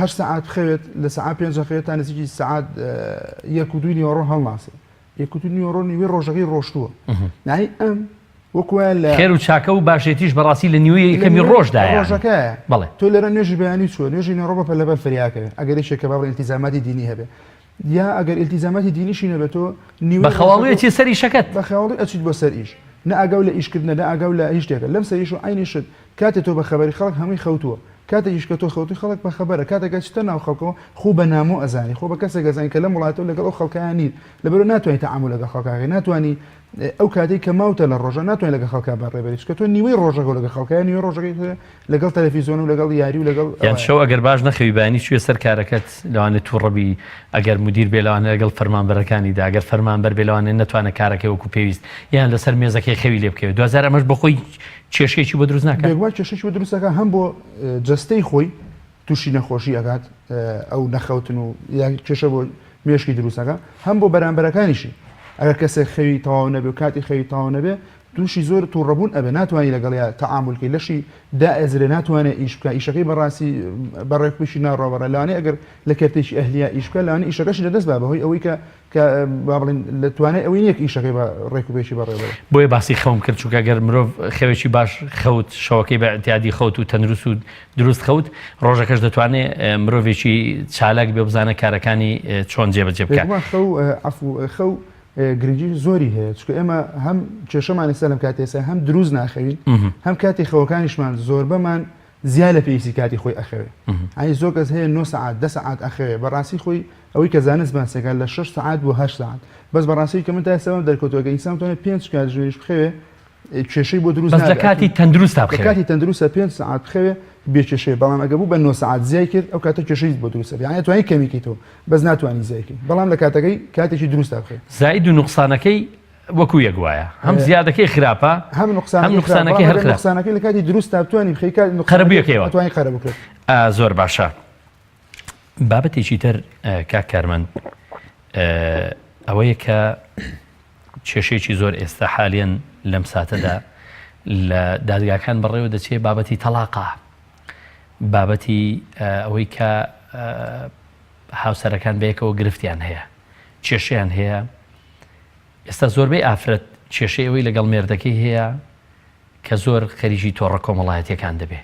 هەر سەعات بخەوێت لە سەعات پێنج خەوێت تا نزیکی سەعات یەک و دووی نیوەڕۆ هەڵناسێ یەک و دوو نیوەڕۆ نیوەی ڕۆژەکەی ڕۆشتووە نای ئەم وەکو وایە لە خێر و چاکە و باشێتیش بەڕاستی لە نیوەی یەکەمی ڕۆژدایە ڕۆژەکەیە بەڵێ تۆ لێرە نوێژی بەیانی چووە نوێژی نیوەڕۆ بە پەلە بەر فریاکەوێ ئەگەر یەکێک کە با بڵێن ئیلتیزاماتی دینی هەبێ یا ئەگەر ئیلتیزاماتی دینیشی نەبێت تۆ نیوەی بە خەواڵووی ئەچیت سەر ئیشەکەت. بە خەواڵووی ئەچیت بۆ سەر ئیش نە ئاگاو لە ئیشکردنە نە ئاگاو لە هیچ شتێکە لەم سەریش و عەینی شت کاتێ تۆ بە خەبەری خەڵک هەمووی خەوتووە کاتێکیش کە تۆ خەوتووی خەڵک بە خەبەرە کاتێک ئەچیتە ناو خەڵکەوە خۆ بە نامۆ ئەزانی خۆ بە کەسێک ئەزانی کە لەم وڵاتە و لەگەڵ ئەو خەڵکەیا نیت لەبەرئەوە ناتوانی تەعامول لەگەڵ خەڵکا کەی ناتوانی. ئەو کاتێک کە ماوتە لە ڕۆژە ناتوانێت لەگە خەڵکا بەڕێبەری چکە تۆ نیوەی ڕۆژەکە لەگە خەڵکە نیوەی ڕۆژەکەی لەگەڵ تەلەفیزیۆن و لەگەڵ یاری و لەگەڵ یان شەو ئەگەر باش نەخەوی بەیانی چویە سەر کارەکەت لەوانەیە توڕەبی ئەگەر مدیر بێ لەوانەیە لەگەڵ فەرمانبەرەکانیدا ئەگەر فەرمانبەر بێ لەوانەیە نەتوانێت کارەکەی وەکو پێویست یان لەسەر مێزەکەی خەوی لێ بکەوێت دواجار ئەمەش بۆخۆی کێشەیەکی بۆ دروست ناکات؟ بێگومان کێشەیەکی بۆ دروست دەکات هەم بۆ جەستەی خۆی تووشی نەخۆشی ئەکات ئەو نەخەوتن و یا کێشە بۆ مێشکی دروست ئەکات هەم بۆ بەرامبەرەکانیشی ئەگەر کەسێک خەوی تەواو نەبێ و کاتی خەوی تەواو نەبێ تووشی زۆر توڕەبوون ئەبێ ناتوانی لەگەڵیا تەعامول کەی لەشی دائەزرێ ناتوانێ ئیش بکا ئیشەکەی بەڕاستی بە ڕێکوپێکی ناڕوا بەڕێ لەوانەیە ئەگەر لە کەرتێکی ئەهلیا ئیش بکا لەوانەیە ئیشەکەشی لەدەست با بەهۆی ئەوەی کە کە با بڵێین لە توانای ئەوەی نییە کە ئیشەکەی بە ڕێکوپێکی بەڕێوە بەرێ. بۆیە باسی خەوم کرد چونکە گەر مرۆڤ خەوێکی باش خەوت شەوەکەی بە ئیعتیادی خەوت و تەندروست و دروست خەوت ڕۆژەکەش دەتوانێ مرۆڤێکی چالاک بێ بزانە کارەکانی چۆن جێبەجێ بکات. بێگومان خەو عەفو خەو گرنگی زۆری هەیە چونکە ئێمە هەم کێشەمان ئێستا لەم کاتی ئێستا هەم دروست ناخەوین هەم کاتی خەوەکانیشمان زۆربەمان زیا لە پێویستی کاتی خۆی ئەخەوێ ئەی زۆر کەس هەیە 9 سەعات 10 سەعات ئەخەوێ بەڕاستی خۆی ئەوەی کە زانست باسەکە لە 6 سەعات بۆ 8 سەعات بەس بەڕاستی کە من تا ئێستا دەرکەوتووە کە ئینسان بتوانێت 5 کاتژمێریش بخەوێ کێشەی بۆ دروست بەس لە کاتی تەندروستا بخەوێ کاتی تەندروستە 5 سەعات بخەوێ بێ کێشەیە بەڵام ئەگە بوو بە 9 سەعات زیای کرد ئەو کاتە کێشەی بۆ دروستە یعنی توانی کەمی کەیتەوە بەس ناتوانی زیای کەی بەڵام لە کاتەکەی کاتێکی دروستا بخەوی. زائید و نوقسانەکەی وەکو یەک وایە هەم زیادەکەی خراپە هەم نوقسانەکەی هەر خراپە نوقسانەکەی لە کاتی دروستا بتوانی بخەی کات قەرەبوویەکەیەوە توانی قەرەبوو بکرێت. زۆر باشە بابەتێکی تر کاک کارمەند ئەوەیە کە کێشەیەکی زۆر ئێستا حالیەن لەم ساتەدا لە دادگاکان بەڕێوە دەچێت بابەتی تەلاقە بابەتی ئەوەی کە هاوسەرەکان بەیەکەوە گرفتیان هەیە کێشیان هەیە ئێستا زۆربەی ئافرەت کێشەی ئەوەی لەگەڵ مێردەکەی هەیە کە زۆر خەریکی تۆڕە کۆمەڵایەتیەکان دەبێ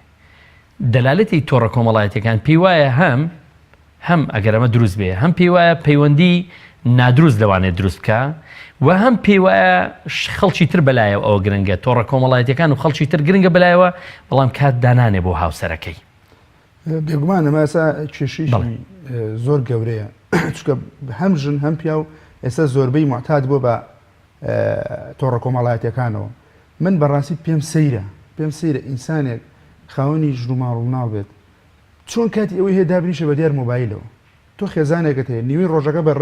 دەلالەتی تۆڕە کۆمەڵایەتیەکان پێی وایە هەم هەم ئەگەر ئەمە دروست بێ هەم پێی وایە پەیوەندی نادروست لەوانەیە دروست بکە و هەم پێی وایە خەڵکی تر بەلایەوە ئەوە گرنگە تۆڕە کۆمەڵایەتەکان و خەڵکی تر گرنگە بەلایەوە بەڵام کات دانانێ بۆ هاوسەرەکەی. بێگومان ئەمە ئێستا کێشەیەکی زۆر گەورەیە چونکە هەم ژن هەم پیاو ئێستا زۆربەی معتاد بووە بە تۆڕە کۆمەڵایەتیەکانەوە من بەڕاستی پێم سەیرە پێم سەیرە ئینسانێک خاوەنی ژن و ماڵ و مناڵ بێت چۆن کاتی ئەوەی هەیە دابنیشە بە دیار مۆبایلەوە تۆ خێزانێکت هەیە نیوەی ڕۆژەکە بە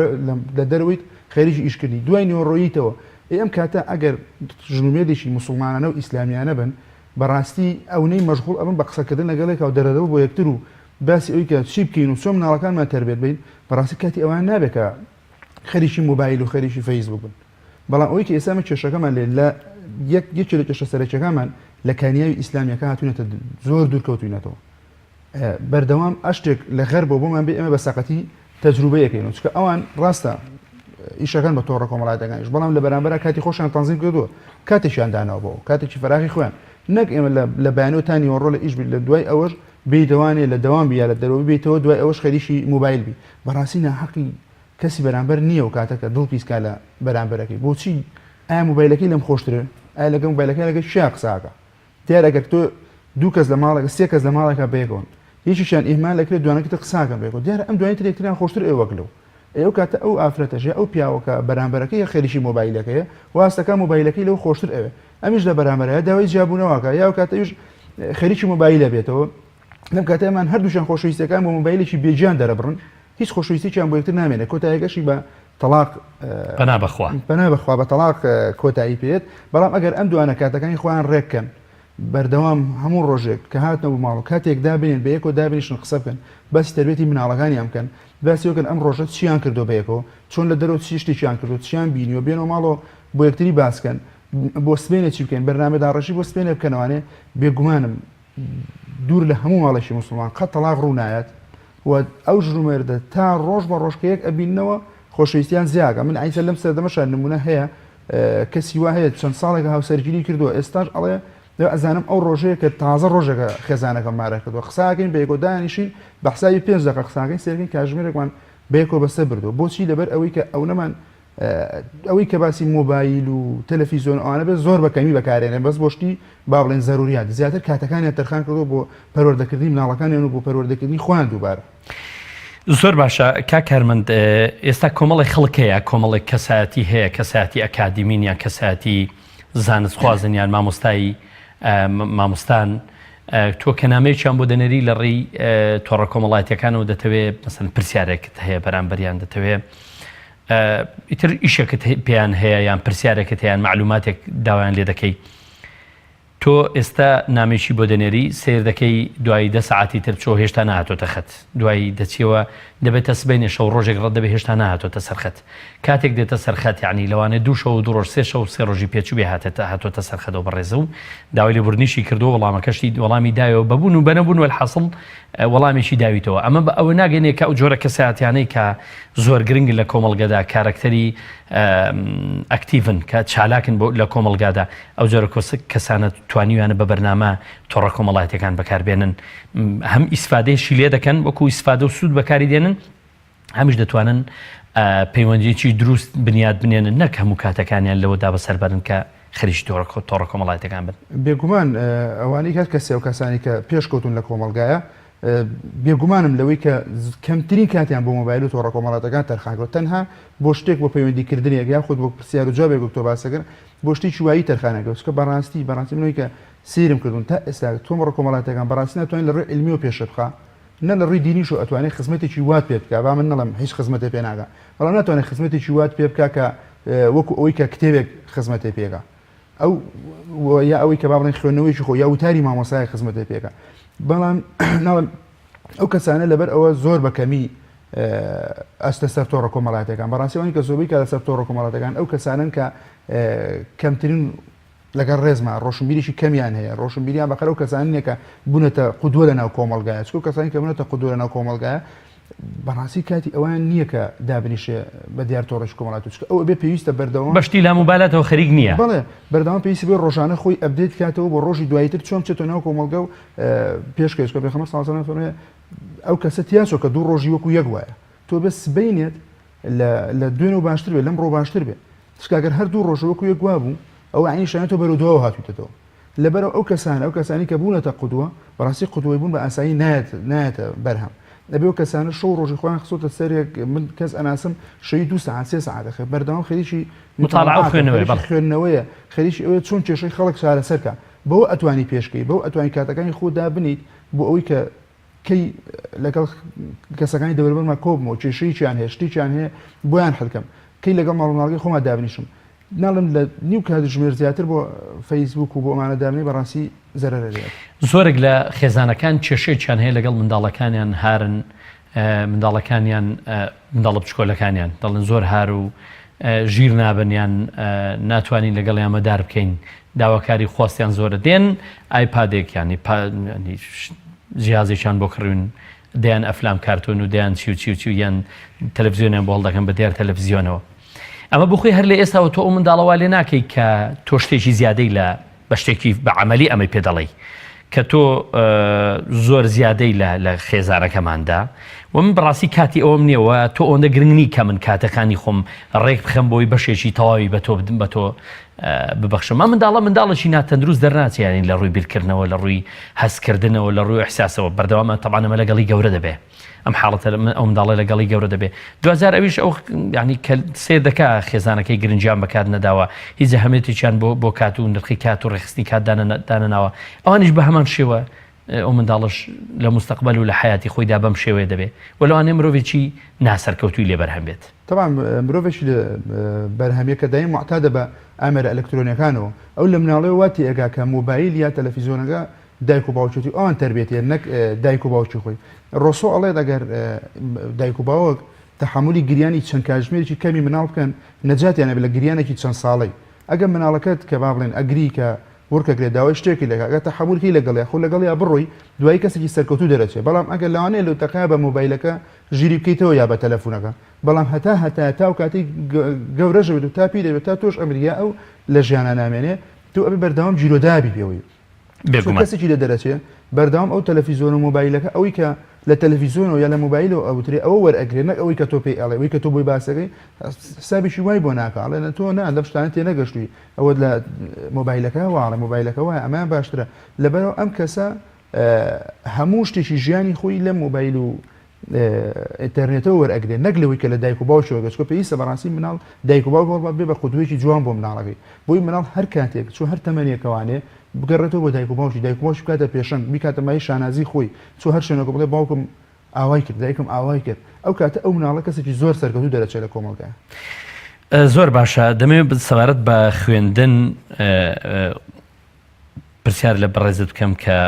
لە دەرەوەیت خەریکی ئیشکردنی دوای نیوەڕۆییتەوە ئەی ئەم کاتە ئەگەر ژن و مێردێکی موسڵمانانە و ئیسلامیانە بن بەڕاستی ئەونەی مەشغوڵ ئەبن بە قسەکردن لەگەڵێکا و دەرەدڵ بۆ یەکتر و باسی ئەوی کە چی بکەین و چۆن مناڵەکانمان تەربیەت بین بەڕاستی کاتی ئەوان نابێت کە خەریکی مۆبایل و خەریکی فەیسبوک بن بەڵام ئەوەی کە ئێستا ئەمە کێشەکەمان لێ لە یەک یەکێ لە کێشە سەرەکیەکانمان لە کانیاوی ئیسلامیەکە هاتوونەتە زۆر دوور کەوتوینەتەوە بەردەوام ئەشتێک لە غەربەوە بۆمان بێ ئێمە بە سەقەتی تەجروبەیەکەین و چکە ئەوان ڕاستە ئیشەکەن بە تۆڕە کۆمەڵایەتەکانیش بەڵام لە بەرامبەرا کاتی خۆشیان تەنزیم کردووە کاتێکیان داناوە بۆ کاتێکی فەراغی خۆیان نەک ئێمە لە بەیانەوە تا نیوەڕۆ لە ئیش بی لە دوای ئەوەش بێی دەوانێ لە دەوام بی یا لە دەرەوە ببیتەوە دوای ئەوەش خەریکی مۆبایل بی بەڕاستی ناحەقی کەسی بەرامبەر نییە و کاتەکە دڵ پیسکا لە بەرامبەرەکەی بۆچی ئایا مۆبایلەکەی لەم خۆشترە ئایا لەگەڵ مۆبایلەکەی لەگەڵ کێ قسە ئەکا دیارە گەر تۆ دوو کەس لە ماڵێک سێ کەس لە ماڵێکا بەیەکەوەن یەکێکیان ئیهمال ئەکرێت دوانەکە تر قسە ئەکەن بەیەکەوە دیارە ئەم دوانی تر یەکتریان خۆشتر ئەوێ وەک لەو ئەی ئەو کاتە ئەو ئافرەتەش یا ئەو پیاوە کە بەرامبەرەکەی خەریکی مۆبایلەکەیە واز دەکا مۆبایلەکەی لەو خۆشتر ئەوێ ئەمیش لە بەرامبەرە یا داوای جیابوونەوە ئەکا یا ئەو کاتە ئەویش خەریکی مۆبایلە بێتەوە لەم کاتە ئەمان هەردووشیان خۆشەویستیەکان بۆ مۆبایلێکی بێگیان دەرەبڕن هیچ خۆشەویستیەکیان بۆ یەکتر نامێنێت کۆتایەکەشی بە تەڵاق پەنا بەخوا پەنا بەخوا بە تەڵاق کۆتایی پێت بەڵام ئەگەر ئەم دوانە کاتەکانی خۆیان ڕێککەن بەردەوام هەموو ڕۆژێک کە هاتنەوە بۆ ماڵ و کاتێک دابنێن بە یەکەوە دابنیشن قسە بکەن باسی تەربیەتی مناڵەکانیان بکەن باسی بکەن ئەم ڕۆژە چیان کردو بەیەکەوە چۆن لە دەرەوە چی شتێکیان کردو چیان بینیوە بێنەوە ماڵەوە بۆ یەکتری باس کەن بۆ سبەینێ چی بکەین بەرنامە داڕێژی بۆ سبەینێ بکەنەوانێ بێگومانم دوور لە هەموو ماڵێکی موسڵمان قەت تەڵاق ڕوو نایەت و ئەو ژن و مێردە تا ڕۆژ بە ڕۆژ کە یەک ئەبیننەوە خۆشەویستیان زیاکە من ئایسە لەم سەردەمەشا نمونە هەیە کەسی وا هەیە چەند ساڵێکە هاوسەرگیری کردووە ئێستاش ئەڵێ ئەزانم ئەو ڕۆژەیە کە تازە ڕۆژێکە خێزانەکەم مارە کردووە قساکەین بەیەکۆ دانیشین بە حسابی پێنج دەقە قساکەین سێرکەین کاژمێرێکمان بەیەکۆ بەسەر بردووە بۆچی لەبەر ئەوەی کە ئەو نەمان ئەوەی کە باسی مۆبایل و تەلەفیزیۆن ئەوانە بێت زۆر بە کەمی بەکارێنێن بەس بۆ شتی با بڵێن زەروریات زیاتر کاتەکانیان تەرخان کردووە بۆ پەروەردەکردنی مناڵەکانیان و بۆ پەروەردەکردنی خۆیان دووبارە. زۆر باشە کاک کارمەند ئێستا کۆمەڵێک خەڵک هەیە کۆمەڵێک کەسایەتی هەیە کەسایەتی ئەکادیمین یان کەسایەتی زانستخوازن یان مامۆستایی مامۆستان تۆ کە نامەیەکیان بۆ دەنێری لە ڕێی تۆڕە کۆمەڵایەتیەکانەوە دەتەوێ مەسەن پرسیارێکت هەیە بەرامبەریان دەتەوێ ئیتر ئیشێکت پێیان هەیە یان پرسیارێکت هەیە معلوماتێک داوایان لێ دەکەی تۆ ئێستا نامەیەکی بۆ دەنێری سەیر دەکەی دوایی دە سەعاتی تر بچۆ هێشتا نەهاتۆتە خەت دوایی دەچیەوە دەبێتە سبەینێ شەو ڕۆژێک ڕەت دەبێ هێشتا نەهاتۆتە سەر خەت کاتێک دێتە سەر خەت یانی لەوانەیە دوو شەو و دوو ڕۆژ سێ شەو سێ ڕۆژی پێچوبێ هاتێتە هاتۆتە سەر خەت ئەو بەڕێزە و داوای لێبوردنیشی کردووە وەڵامەکەشی وەڵامی دایەوە بە بوون و بە نەبوون وەلحاسڵ وەڵامێکی داویتەوە ئەمە بە ئەوە ناگەینێ کە ئەو جۆرە کەسایەتیانەی کە زۆر گرنگن لە کۆمەڵگەدا کارەکتەری ئەکتیڤن کە چالاکن بۆ لە کۆمەڵگادا ئەو جۆرە کەسانە توانیویانە بە بەرنامە تۆڕە کۆمەڵایەتیەکان بەکاربێنن هەم ئیسفادەیەشی لێ دەکەن وەکو ئیسفادە و سوود بەکاری دێنن هەمیش دەتوانن پەیوەندیی دروست بنیات بنێنن نەک هەموو کاتەکانیان لەوەدا بەسەر بەرن کە خەریکی تۆڕە کۆمەڵایەتیەکان بن. بێگومان ئەوانەی هەر کەسێ و کەسانی کە پێشکەوتون لە کۆمەڵگایە بێگومانم لەوەی کە کەمترین کاتیان بۆ مۆبایل و تۆڕە کۆمەڵاتەکان تەرخان کردوە تەنها بۆ شتێک بۆ پەیوەندی کردنێک یاخود بۆ پرسیار و جوابێک وەک تۆ باست کرد بۆ شتێکی وایی تەرخان نەکردوە چونکە بەڕاستی بەڕاستی من ئەوەی کە سەیرم کردوون تا ئێستا تۆڕە کۆمەڵاتەکان بەڕاستی ناتوانێت لە ڕووی عیلمیەوە پێشت بخا نە لە ڕووی دینیشەوە ئەتوانێت خزمەتێکی وات پێ بکا با من نەڵێم هیچ خزمەتێ پێ ناکا بەڵام ناتوانێت خزمەتێکی وات پێ بکا کە وەکو ئەوەی کە کتێبێک خزمەتێ پێکا ئەو یا ئەوەی کە با بڵێن خوێندنەوەیەکی خۆ یا وتاری مامۆسایەک خزمەتێ پێکا بەڵام ناڵێم ئەو کەسانە لەبەر ئەوە زۆر بە کەمی ئەستە سەر تۆڕە کۆمەڵاتەکان بەڕاستی ئەوانی کە زۆربەی کات لەسەر تۆڕە کۆمەڵاتەکان ئەو کەسانن کە کەمترین لەگەڵ ڕێزما ڕۆشنبیریی کەمیان هەیە ڕۆشنبیریان بەقەر ئەو کەسانە نییە کە بوونەتە قودوە لەناو کۆمەڵگایە چونکە کەسانی کە بوونەتە قودوە لەناو کۆمەڵگایە بەڕاستی کاتی ئەوان نییە کە دابنیشێ بە دیار تۆڕێکی کۆمەڵایەتی چونکە ئەو ئەبێ پێویستە بەردەوام بە شتی لاموبالاتەوە خەریک نییە. بەڵێ بەردەوام پێویستی بۆی ڕۆژانە خۆی update کاتەوە بۆ ڕۆژی دواییتر چۆن بچێتەوە ناو کۆمەڵگە و پێشکەوێت چونکە پێغەمبەر صلی اللە علیه و سلم فەرمووی ئەو کەسە تیا چۆ کە دوو ڕۆژی وەکو یەک وایە تۆ بێ سبەینێت لە لە دوێنەوە باشتر بێ لەمڕۆ باشتر بێ چونکە ئەگەر هەر دوو ڕۆژ وەکو یەک وابوو ئەوە یەعنی شایەن تۆ بەرەو دواوە هاتوویتەتەوە لەبەرئەوە ئەو کەسانە ئەو کەسانی کە بوونەتە قودوە بەڕاستی قودوەی بوون بە ئاسایی نایەت نایەتە بەرهەم ئەبێ ئەو کەسانە شەو ڕۆژی خۆیان خستۆتە سەرێک من کەس ئەناسم شەوی دوو سەعات سێ سەعات ئەخەوێ بەردەوام خەریکی مطالعە و مطالعاتە خوێندنەوەیە خەریکی بەڵێ. خوێندنەوەیە خەریکی ئەوەیە چۆن کێشەی خەڵک چارەسەر کا بەوە ئەتوانی پێشکەی بەوە ئەتوانی کاتەکانی خۆت دابنیت بۆ ئەوەی کە کەی لەگەڵ کەسەکانی دەوروبەرما کۆبمەوە کێشەیەکیان هەیە شتێکیان هەیە بۆیان حل کەم کەی لەگەڵ ماڵ و مناڵەکەی خۆما دابنیشم ناڵێم لە نیو کاتژمێر زیاتر بۆ فەیسبوک و بۆ ئەمانە دابنێی بەڕاستی زەرەرە لێت. زۆرێک لە خێزانەکان کێشەیەکیان هەیە لەگەڵ منداڵەکانیان هارن منداڵەکانیان منداڵە بچکۆلەکانیان دەڵێن زۆر هار و ژیر نابن یان ناتوانین لەگەڵیان مەدار بکەین داواکاری خواستیان زۆرە دێن ئایپادێک یانی جیازێکیان بۆ کڕیون دەیان ئەفلام کارتۆن و دەیان چی و چی و چی و یان تەلەفزیۆنیان بۆ هەڵدەکەن بە دیار تەلەفزیۆنەوە ئەمە بخۆی هەر لە ئێستاوە تۆ ئەو منداڵە وا لێ ناکەی کە تۆ شتێکی زیادەی لە بە شتێکی بە عەمەلی ئەمەی پێ دەڵێی کە تۆ زۆر زیادەی لە لە خێزانەکەماندا و من بەڕاستی کاتی ئەوەم نییە و تۆ ئەوەندە گرنگ نی کە من کاتەکانی خۆم ڕێک بخەم بۆی بەشێکی تەواوی بە تۆ بدم بە تۆ ببەخشم ئەم منداڵە منداڵێکی ناتەندروست دەرناچێ یانی لە ڕووی بیرکردنەوە لە ڕووی هەستکردنەوە لە ڕووی ئیحساسەوە بەردەوامە تەبعەن ئەمە لەگەڵی گەورە دەبێ ئەم حاڵەتە ئەو منداڵە لەگەڵی گەورە دەبێ دواجار ئەویش ئەو ینی کە سێر دەکا خێزانەکەی گرنگیان بەکات نەداوە هیچ هەمێتێکیان بۆ بۆ کات و نرخی کات و ڕێخستنی کات دانەناوە ئەوانیش بە هەمان شێوە ئەو منداڵش لە مستەقبل و لە حیاتی خۆیدا بەم شێوەیە دەبێ و لەوانەیە مرۆڤێکی ناسەرکەوتوی لێ بەرهەم بێت. تەبعەن مرۆڤێکی لێ بەرهەمیە کە دایم موعتادە بە ئامێرە ئەلکترۆنیەکانەوە ئەو لە مناڵیەوە وا تێئەگا کە مۆبایل یا تەلەفیزۆنەکە دایک و باوکێتی ئەوان تەربیەتیە نەک دایک و باوکی خۆی ڕۆسۆ ئەڵێت ئەگەر دایک و باوک تەحەمولی گریانی چەند کاتژمێرێکی کەمی مناڵ بکەن نەجاتیان ئەبێت لە گریانێکی چەند ساڵەی ئەگەر مناڵەکەت کە با بڵێن ئەگری کە وڕکەگرێت داوای شتێکی لەکە ئەگەر تەحەمول کەی لەگەڵیا خۆ لەگەڵیا بڕۆی دوایی کەسێکی سەرکەوتوو دەرەچێت بەڵام ئەگەر لەوانەیە لەو تەقەیە بە مۆبایلەکە ژیری بکەیتەوە یا بە تەلەفونەکە بەڵام هەتا هەتایە تا ئەو کاتەی گەورەش ئەبێت و تا پیر ئەبێت تا تۆش ئەمری یا ئەو لە ژیانا نامێنێ تۆ ئەبێ بەردەوام گیرۆدابی پێوەی بێگومان. کەسێکی لێ دەرەچێ بەردەوام ئەو تەلەفیزۆن و مۆبایلەکە ئەوەی کە لە تەلەفیزۆنەوە یا لە مۆبایلەوە ئەوترێ ئەوە وەرئەگرێ نەک ئەوەی کە تۆ پێی ئەڵێ ئەوەی کە تۆ بۆی باسەکەی حسابێکی وای بۆ ناکا ئەڵێ تۆ نا لەم شتانە تێنەگەشتووی ئەوەت لە مۆبایلەکە واڵێ مۆبایلەکە وایە ئەمەیان باشترە لەبەرئەوە ئەم کەسە هەموو شتێکی ژیانی خۆی لەم مۆبایل و. ئینتەرنێتەوە وەرئەگرێ نەک لەوەی کە لە دایک و باوکی وەرگێ چونکە پێویستە بەڕاستی مناڵ دایک و باوک هەوڵ بێ بە قودوەیەکی جوان بۆ مناڵەکەی بۆی مناڵ هەر کاتێک چۆ هەر تەمەنێکەوانێ بگەڕێتەوە بۆ دایک و باوکی دایک و باوکی بکاتە پێشەنگ بیکاتە مایەی شانازی خۆی چۆ هەر شوێنێک بڵێ باوکم ئاوای کرد دایکم ئاوای کرد ئەو کاتە ئەو مناڵە کەسێکی زۆر سەرکەوتوو دەرەچێت لە کۆمەڵگا. زۆر باشە دەمەوێت سەبارەت بە خوێندن پرسیار لە بەڕێزت بکەم کە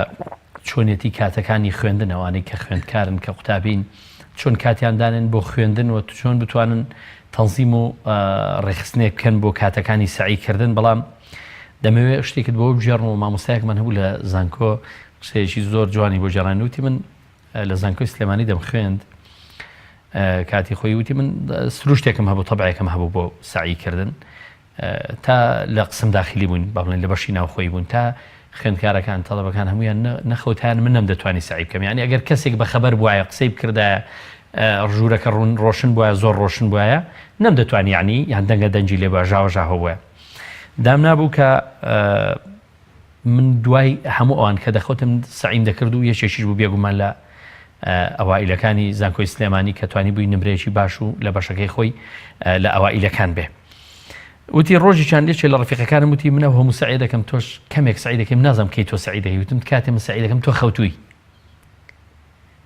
چۆنیەتی کاتەکانی خوێندن ئەوانەی کە خوێندکارن کە قوتابین چۆن کاتیان دانێن بۆ خوێندن و چۆن بتوانن تەنزیم و ڕێکخستنێک بکەن بۆ کاتەکانی سەعی کردن بەڵام دەمەوێت شتێکت بۆ بگێڕمەوە مامۆستایەکمان هەبوو لە زانکۆ قسەیەکی زۆر جوانی بۆ گێڕان وتی من لە زانکۆی سلێمانی دەمخوێند کاتی خۆی وتی من سروشتێکم هەبوو تەبعێکم هەبوو بۆ سەعی کردن تا لە قسم داخلی بووین با بڵێن لە بەشی ناوخۆی بوون تا خوێندکارەکان تەڵەبەکان هەمویان نەخەوتیان من نەمدەتوانی سەعی بکەم یعنی ئەگەر کەسێک بە خەبەر بواە قسەی بکردایە ژوورەکە ڕوون ڕۆشن بواە زۆر ڕۆشن بواە نەمدەتوانی یعنی یان دەنگە دەنگی لێ بە ژاوە ژاوە بووە دامنابوو کە من دوای هەموو ئەوان کە دەخەوتم سەعیم دەکرد و یەکێکیش بوو بێگومان لە ئەوائیلەکانی زانکۆی سلێمانی کە توانی بووی نمرەیەکی باش و لە بەشەکەی خۆی لە ئەوائیلەکان بێ. وتی ڕۆژێکیان یەکێ لە ڕفیقەکانم وتی من ئەو هەموو سەعی دەکەم تۆش کەمێک سەعی دەکەم نازم کەی تۆ سەعی دەکەی وتم کاتێ من سەعی دەکەم تۆ خەوتووی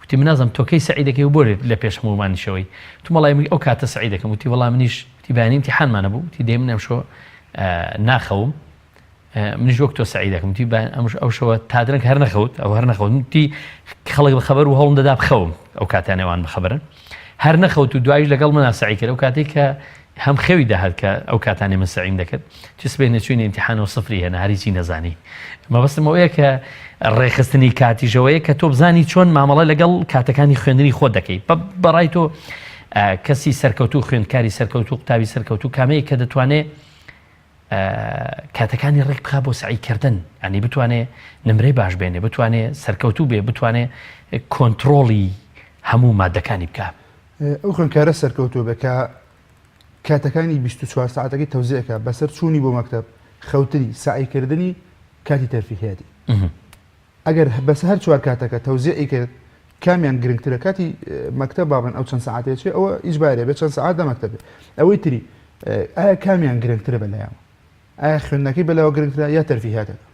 وتی من نازم تۆ کەی سەعی دەکەی و بۆ لە پێش هەموومانیشەوەی وتم وەڵای من ئەو کاتە سەعی دەکەم وتی وەڵا منیش وتی بەیانی ئیمتیحانمانە بوو وتی دەی من ئەمشۆ ناخەوم منیش وەک تۆ سەعی دەکەم وتی با ئەمش ئەو شەوە تا درەنگ هەر نەخەوت ئەو هەر نەخەوت وتی خەڵک بە خەبەر و هەوڵم دەدا بخەوم ئەو کاتیان ئەوان بەخەبەرن هەر نەخەوت و دوایش لەگەڵ منا سەعی کرد ئەو کاتێک کە هەم خەوی دەهات کە ئەو کاتانەی من سەعیم دەکرد چ سبەینێ چوینە ئیمتیحانەوە سفری هێنا هەر هیچی نەزانی مەبەستم ئەوەیە کە ڕێکخستنی کاتیشەوەیە کە تۆ بزانی چۆن مامەڵە لەگەڵ کاتەکانی خوێندنی خۆت دەکەی بەڕای تۆ کەسی سەرکەوتوو خوێندکاری سەرکەوتوو قوتابی سەرکەوتوو کامەیە کە دەتوانێت کاتەکانی ڕێک بخا بۆ سەعی کردن یانی بتوانێ نمرەی باش بێنێ بتوانێ سەرکەوتوو بێ بتوانێ کۆنتڕۆڵی هەموو مادەکانی بکا. ئەو خوێندکارە سەرکەوتوو بێ کە کاتەکانی 24 سەعاتەکەی تەوزیع کا بەسەر چوونی بۆ مەکتەب، خەوتنی، سەعی کردنی، کاتی تەرفیهیاتی. ئەگەر بەس هەر چوار کاتەکە تەوزیعی کرد کامیان گرنگترە کاتی مەکتەب با بڵێن ئەو چەند سەعاتەیە چێ ئەوە ئیجباریە بێ چەند سەعات لە مەکتەب بێ ئەوەی تری ئایا کامیان گرنگترە بەلایەوە ئایا خوێندنەکەی بەلاوە گرنگترە یا تەرفیهاتەکە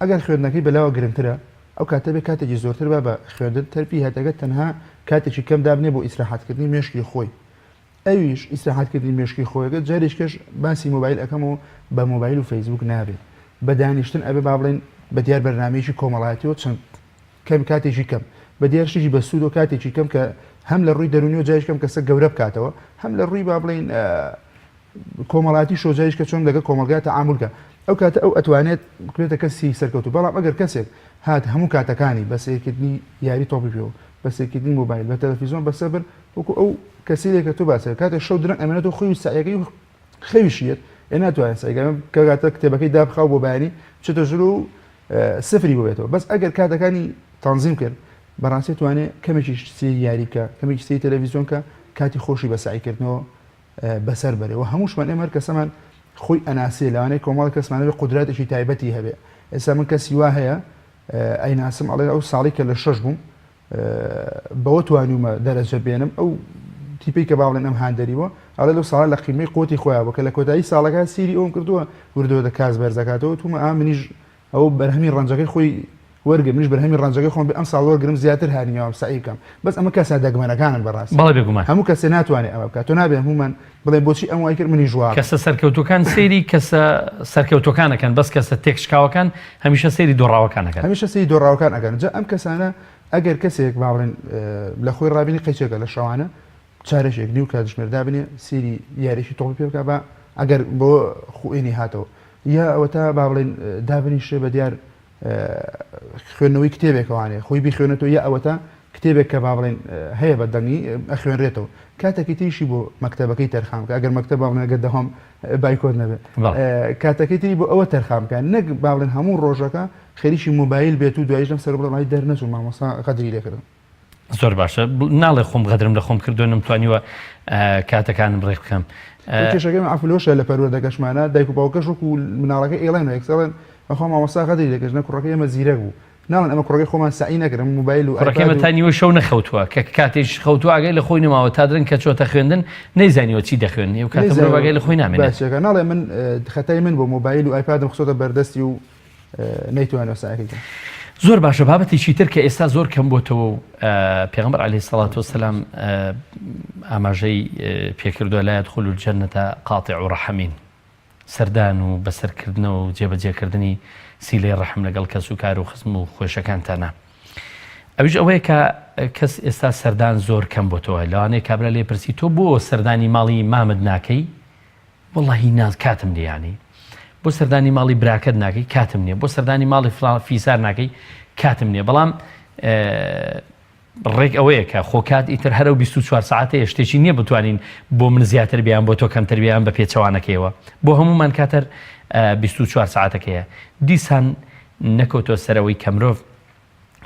ئەگەر خوێندنەکەی بەلاوە گرنگترە ئەو کاتە بێ کاتێکی زۆرتر با بە خوێندن تەرفیهاتەکە تەنها کاتێکی کەم دابنێ بۆ ئیسراحەتکردنی مێشکی خۆی ئەویش ئیسراحەت کردنی مێشکی خۆیەکە جارێکەش باسی مۆبایل ئەکەم و بە مۆبایل و فەیسبوک نابێت بە دانیشتن ئەبێ با بڵێن بە دیار بەرنمەیەکی کۆمەڵایەتیەوە چەند کەم کاتێکی کەم بە دیار شتێکی بە سوود و کاتێکی کەم کە هەم لە ڕووی دەرونی و جایش کەم کەسە گەورە بکاتەوە هەم لە ڕووی با بڵێین کۆمەڵاتی شۆجایش کە چۆن لەگە کۆمەڵگا تەعامولکە ئەو کاتە ئەو ئەتوانێت بکرێتە کەسی سەرکەوتوو بەڵام ئەگەر کەسێک هات هەموو کاتەکانی بە سەیرکردنی یاری تۆپی پێ و بە سەیرکردنی مۆبایل بە تەلەفیزۆن بەسەر برد وەکو ئەو کەسیلێک کە تۆ باست کرد کاتێک شەو درەنگ ئەمێنێتەوە خۆی و سەعیەکەی و خەویشی یەت ئێ ناتوانێت سەعی کە کە کاتە کتێبەکەی دابخا و بۆ بەیانی بچێتە ژوور و سفری بۆ بێتەوە بەس ئەگەر کاتەکانی تەنزیم کرد بەڕاستی توانێت کەمێکیش سەیری یاری بکە کەمێکی سەیری تەلەڤیزیۆن کە کاتی خۆشی بە سەعیکردنەوە بەسەر بەرێ و هەمووشمان ئێمە هەر کەسەمان خۆی ئەناسێ لەوانەیە کۆمەڵە کەسمان هەبێ قودراتێکی تایبەتی هەبێ ئێستا من کەسی وا هەیە ئەیناسم ئەڵێ ئەو ساڵی کە لە شەش بووم بەوە توانیومە دەرەجە بێنم ئەو تیپی کە باڵێن ئەم هاندەری بووە ئەڵێ لەو ساڵە لە قیمەی قوتی خۆیان بوو کە لە کۆتایی ساڵەکە سیری ئەوم کردووە وردەوە کاس بەرزەکاتەوە تومە ئا منیش ئەو بەرهەمی ڕەنجەکەی خۆی وەرگر منیش بەرهەمی ڕەنجەکەی خۆم بێ ئەمساڵ وەرگرم زیاتر هانی یاوم سەعی بکەم بەس ئەمە کەسە دەگمەنەکانن بەڕاستی. بەڵێ بێگومان. هەموو کەسێ ناتوانێ ئەمە بکات تۆ نابێ هەموومان بڵێین بۆچی ئەم وای کرد منیش وا بکەم. کەسە سەرکەوتووەکان سەیری کەسە سەرکەوتووەکان ئەکەن بەس کەسە تێکشکاوەکان هەمیشە سەیری دۆڕاوەکان ئەکەن. هەمیشە سەیری دۆڕاوەکان ئەکەن جا ئەم کەسانە ئەگەر کەسێک با بڵێین لە خۆی ڕابینی قەیچێکە لە شەوانە چارەکێک نیو کاتژمێر دابنێ سەیری یاریی تۆپی پێ بکا با ئەگەر بۆ خوێنی هاتەوە یا ئەوەتا با بڵێین دابنیشێ بە دیار خوێندنەوەی کتێبێکەوانێ خۆی بیخوێنێتەوە یا ئەوەتا کتێبێک کە با بڵێن هەیە بە دەنگی ئەخوێنرێتەوە کاتێکی تریشی بۆ مەکتەبەکەی تەرخان بکە ئەگەر مەکتەب با بڵێن ئەگەر دەوام بایکۆت نەبێت کاتەکەی تری بۆ ئەوە تەرخان بکە نەک با بڵێن هەموو ڕۆژەکە خەریکی مۆبایل بێت و دوایش لەم سەر بڵێ دەرنەچوو مامۆستا غەدری لێکردم. زۆر باشە ناڵێ خۆم غەدرم لە خۆم کردو نەمتوانیوە کاتەکانم ڕێک بخەم. کێشەکەی من عەفو لەوەشە لە پەروەردەکەشمانە دایک و باوکەش وەکو مناڵەکە ئێڵێن و یەکسەر ئەڵێن بەخوا مامۆستا غەدری لێکرد نە کوڕەکەی ئێمە زیرەک بوو. ناڵێن ئەمە کوڕەکەی خۆمان سەعی نەکرد ئەمە مۆبایل و کوڕەکەی ئایپاد ئێمە و تا نیوەی شەو نەخەوتووە کە کاتێکیش خەوتووە ئاگای لە خۆی نەماوە تا درەنگ کە چۆتە خوێندن نەیزانیوە چی دەخوێنێ و کاتە مرۆڤ نەیزانیوە ئاگای لە خۆی نامێنێت. باسیەکە ناڵێ من خەتای من بۆ مۆبایل و ئایپادم خستۆتە بەردەستی و نەیتوانیوە سەعیەکەی بکا. زۆر باشە بابەتێکی تر کە ئێستا زۆر کەم بۆتەوە و پێغەمبەر علیە الصلوة والسلام ئاماژەی پێکردووە لا يدخل الجنة قاطع رحم سەردان و بەسەرکردنەوە و جێبەجێکردنی سیلەی ڕەحم لەگەڵ کەسوکار و خزم و خوێشەکانتانە. ئەویش ئەوەیە کە کەس ئێستا سەردان زۆر کەم بۆتەوە لەوانەیە کابرا لێ پرسی تۆ بۆ سەردانی ماڵی مامت ناکەی وەڵاهی ناز کاتم نییە یانی بۆ سەردانی ماڵی براکەت ناکەی کاتم نییە بۆ سەردانی ماڵی فڵان فیسار ناکەی کاتم نییە بەڵام ڕێک ئەوەیە کە خۆ کات ئیتر هەر ئەو 24 سەعاتەیە شتێکی نییە بتوانین بۆ من زیاتر بیان بۆ تۆ کەمتر بیان بە پێچەوانەکەیەوە بۆ هەمومان کاتەر 24 سەعاتەکەیە دیسان نەکەوتۆ سەرەوەی کە مرۆڤ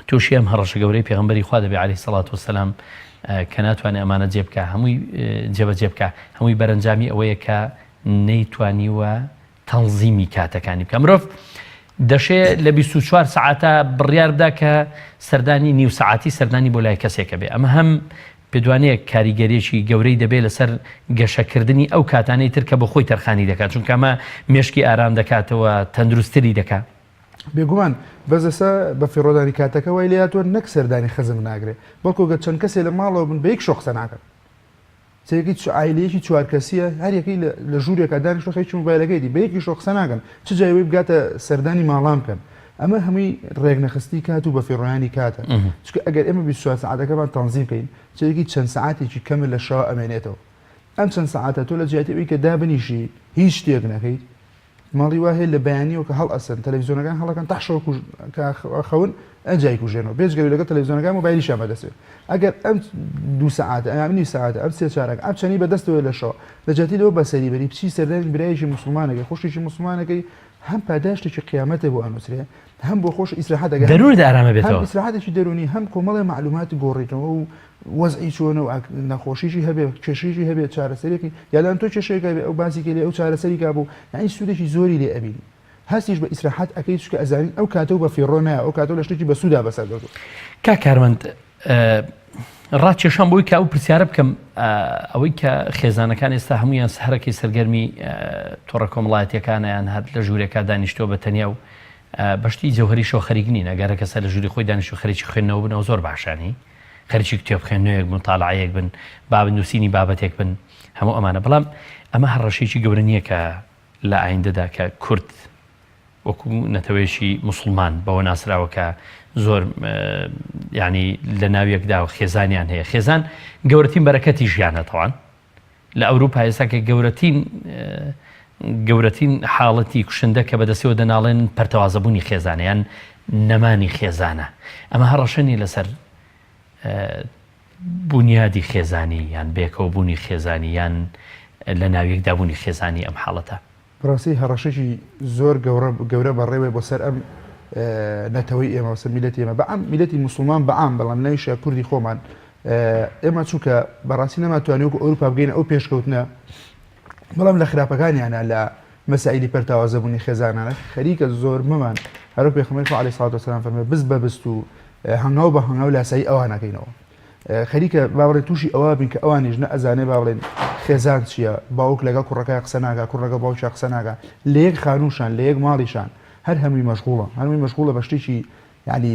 تووشی ئەم هەڕەشە گەورەی پێغەمبەری خوا دەبێ علیە سەڵات وسلام کە ناتوانێ ئەمانە جێ بکا هەمووی جێبەجێ بکا هەمووی بەرەنجامی ئەوەیە کە نەیتوانیوە تەنزیمی کاتەکانی بکە مرۆڤ دەشێ لە 24 سەعاتە بڕیار بدا کە سەردانی نیو سەعاتی سەردانی بۆ لای کەسێکە بێ ئەمە هەم پێدوانەیە کاریگەریەکی گەورەی دەبێت لەسەر گەشەکردنی ئەو کاتانەی تر کە بۆ خۆی تەرخانی دەکات چونکە ئەمە مێشکی ئارام دەکاتەوە تەندروستتری دەکات. بێگومان، بەس ئێستا بەفیڕۆدانی کاتەکە وای لێهاتووە نەک سەردانی خزم ناگرێ، بەڵکو گەر چەند کەسێ لە ماڵەوە بن بە یەک شەو قسە ناکەن. سەیرکەی چ عایلەیەکی چوار کەسییە هەر یەکەی لە ژوورێکا دانیشتووە خەریکی مۆبایلەکەیەتی، بە یەکی شەو قسە ناکەن، چ جای ئەوەی بگاتە سەردانی ماڵان بکەن. ئەمە هەمووی ڕێکنەخستنی کات و بەفیڕۆیانی کاتە. چونکە ئەگەر ئێمە 24 سەعاتەکەمان تەنزیم کەین، سەیرکەی چەند سەعاتێکی کەمت لە شەوا ئەمێنێتەوە. ئەم چەند سەعاتە تۆ لە جیاتی ئەوەی کە دابنیشی هیچ شتێک نەکەیت، ماڵی وا هەیە لە بەیانیەوە کە هەڵئەسن تەلەفزیۆنەکان هەڵەکەن تا شەو کە خەون ئەنجا ئەیکوژێنەوە بێجگە لەوەی لەگەڵ تەلەفزیۆنەکان مۆبایلیشیان بەدەستێ ئەگەر ئەم دوو سەعاتە ئەم نیو سەعاتە ئەم سێ چارەکە ئەم چەنی بەدەستەوە لە شەوە لە جیاتی لەوە بەسەری بەری بچی سەردانی برایەکی موسڵمانەکەی خوشکێکی موسڵمانەکەی هەم پاداشتێکی قیامەتە بۆ ئەنووسرێ هەم بۆ خۆش ئیسراحەت ئەگەر دەروونت ئارامە هەم بێتەوە. ئیسراحەتێکی دەروونی هەم کۆمەڵێ مەعلومات گۆڕیتەوە و وەزعی چۆنە و نەخۆشیشی هەبێ کێشەیەکی هەبێ چارەسەرێکی یا لەن تۆ کێشەیەک هەبێ ئەو باسی کەی لێ ئەو چارەسەری کا بوو یعنی سوودێکی زۆری لێ ئەبینی هەستیش بە ئیسراحەت ئەکەی چونکە ئەزانین ئەو کاتە و بە فیڕۆ نایە ئەو کاتە لە شتێکی بەسوودا بەسەر بردوو. کاک کارمەند ڕاکێشام بۆی کە ئەو پرسیارە بکەم ئەوەی کە خێزانەکان ئێستا هەمویان سەرەکی سەرگەرمی تۆڕە کۆمەڵایەتیەکانیان هەر لە ژوورێکا دانیشتووە بە تەنیا و بەشتی جەوهەریشەوە خەریک نین ئەگەر کەسە لە ژووری خۆی دانیشت و خەریکی خوێندنەوە بنەوە زۆر باشانی خەریکی کتێب خوێندنەوەیەک بن متالعەیەک بن باب نووسینی بابەتێک بن هەموو ئەمانە بەڵام ئەمە هەڕەشەیەکی گەورە نییە کە لە ئایندەدا کە کورد وەکو نەتەوەیەکی موسڵمان بەوە ناسراوە کە زۆر یعنی لە ناویەکدا و خێزانیان هەیە خێزان گەورەترین بەرەکەتی ژیانە تەوان لە ئەوروپا ئێستا کە گەورەترین گەورەترین حاڵەتی کوشندە کە بەدەستەوە دەناڵێن پەرتەوازەبوونی خێزانە یان نەمانی خێزانە ئەمە هەڕەشە نیە لەسەر بونیادی خێزانی یان بێکەوە بوونی خێزانی یان لە ناویەکدابوونی خێزانی ئەم حاڵەتە. بەڕاستی هەڕەشەکی زۆر گەورە گەورە بەڕێوەیە بۆ سەر ئەم نەتەوەی ئێمە سەر میلەتی ئێمە بەعام میلەتی موسڵمان بەعام بەڵام نەیشە کوردی خۆمان ئێمە چونکە بەڕاستی نەماتوانی وەکو ئەوروپا بگەینە ئەو پێشکەوتنە بەڵام لە خراپەکانیانە لە مەسائلی پەرتاوازەبوونی خێزانانە خەریکە زۆرمەمان هەرو پێخەمبەری خوا عەلەیهی سڵات وسلام فەرمووی بست بە بست و هەنگاو بە هەنگاو لاسایی ئەوان ئەکەینەوە خەریکە با بڵێن تووشی ئەوە بین کە ئەوانیش نە ئەزانێ با بڵێن خێزان چییە باوک لەگەڵ کوڕەکە قسە ناکا کوڕ لەگەڵ باوکیا قسە ناکا لە یەک خانووشان لە یەک ماڵیشان هەر هەمووی مەشغوڵە هەمووی مەشغوڵە بە شتێکی یعنی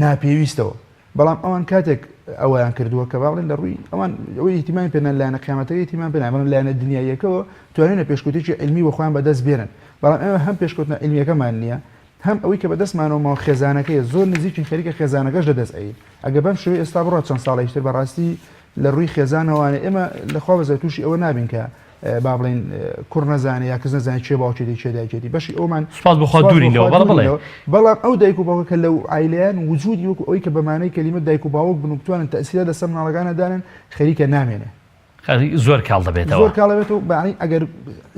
ناپێویستەوە بەڵام ئەوان کاتێک ئەوەیان کردووە کە با بڵێن لە ڕووی ئەوان ئەوەی ئیهتیمامی پێنان لایەنە قیامەتەکە ئیهتیمام پێنان بەڵام لایەنە دنیاییەکەوە توانیانە پێشکەوتێکی عیلمی بۆ خۆیان بەدەست بێنن بەڵام ئێمە هەم پێشکەوتنە عیلمیەکەمان نییە هەم ئەوەی کە بەدەستمانەوە ماوە خێزانەکەیە زۆر نزیکین خەریکە خێزانەکەش لەدەست ئەیین ئەگەر بەم شێوەیە ئێستا بڕات چەند ساڵێکی تر بەڕاستی لە ڕووی خێزانەوانێ ئێمە لەخوا بەزای تووشی ئەوە نابین کە با بڵێین کوڕ نەزانێ یا کچ نەزانێ کێ باوکێتی کێ دایکێتی بەشی ئەومان سوپاس بۆ خوا دوورین لەوە بەڵێ بەڵێ بەڵام ئەو دایک و باوکە کە لەو عایلەیان وجودی وەکو ئەوەی کە بەمانەی کەلیمە دایک و باوک بن و بتوانن تەئسیرات لەسەر مناڵەکانە دانێن خەریکە نامێنێ زۆر کاڵ دەبێتەوە زۆر کاڵ دەبێتەوە بەعنی ئەگەر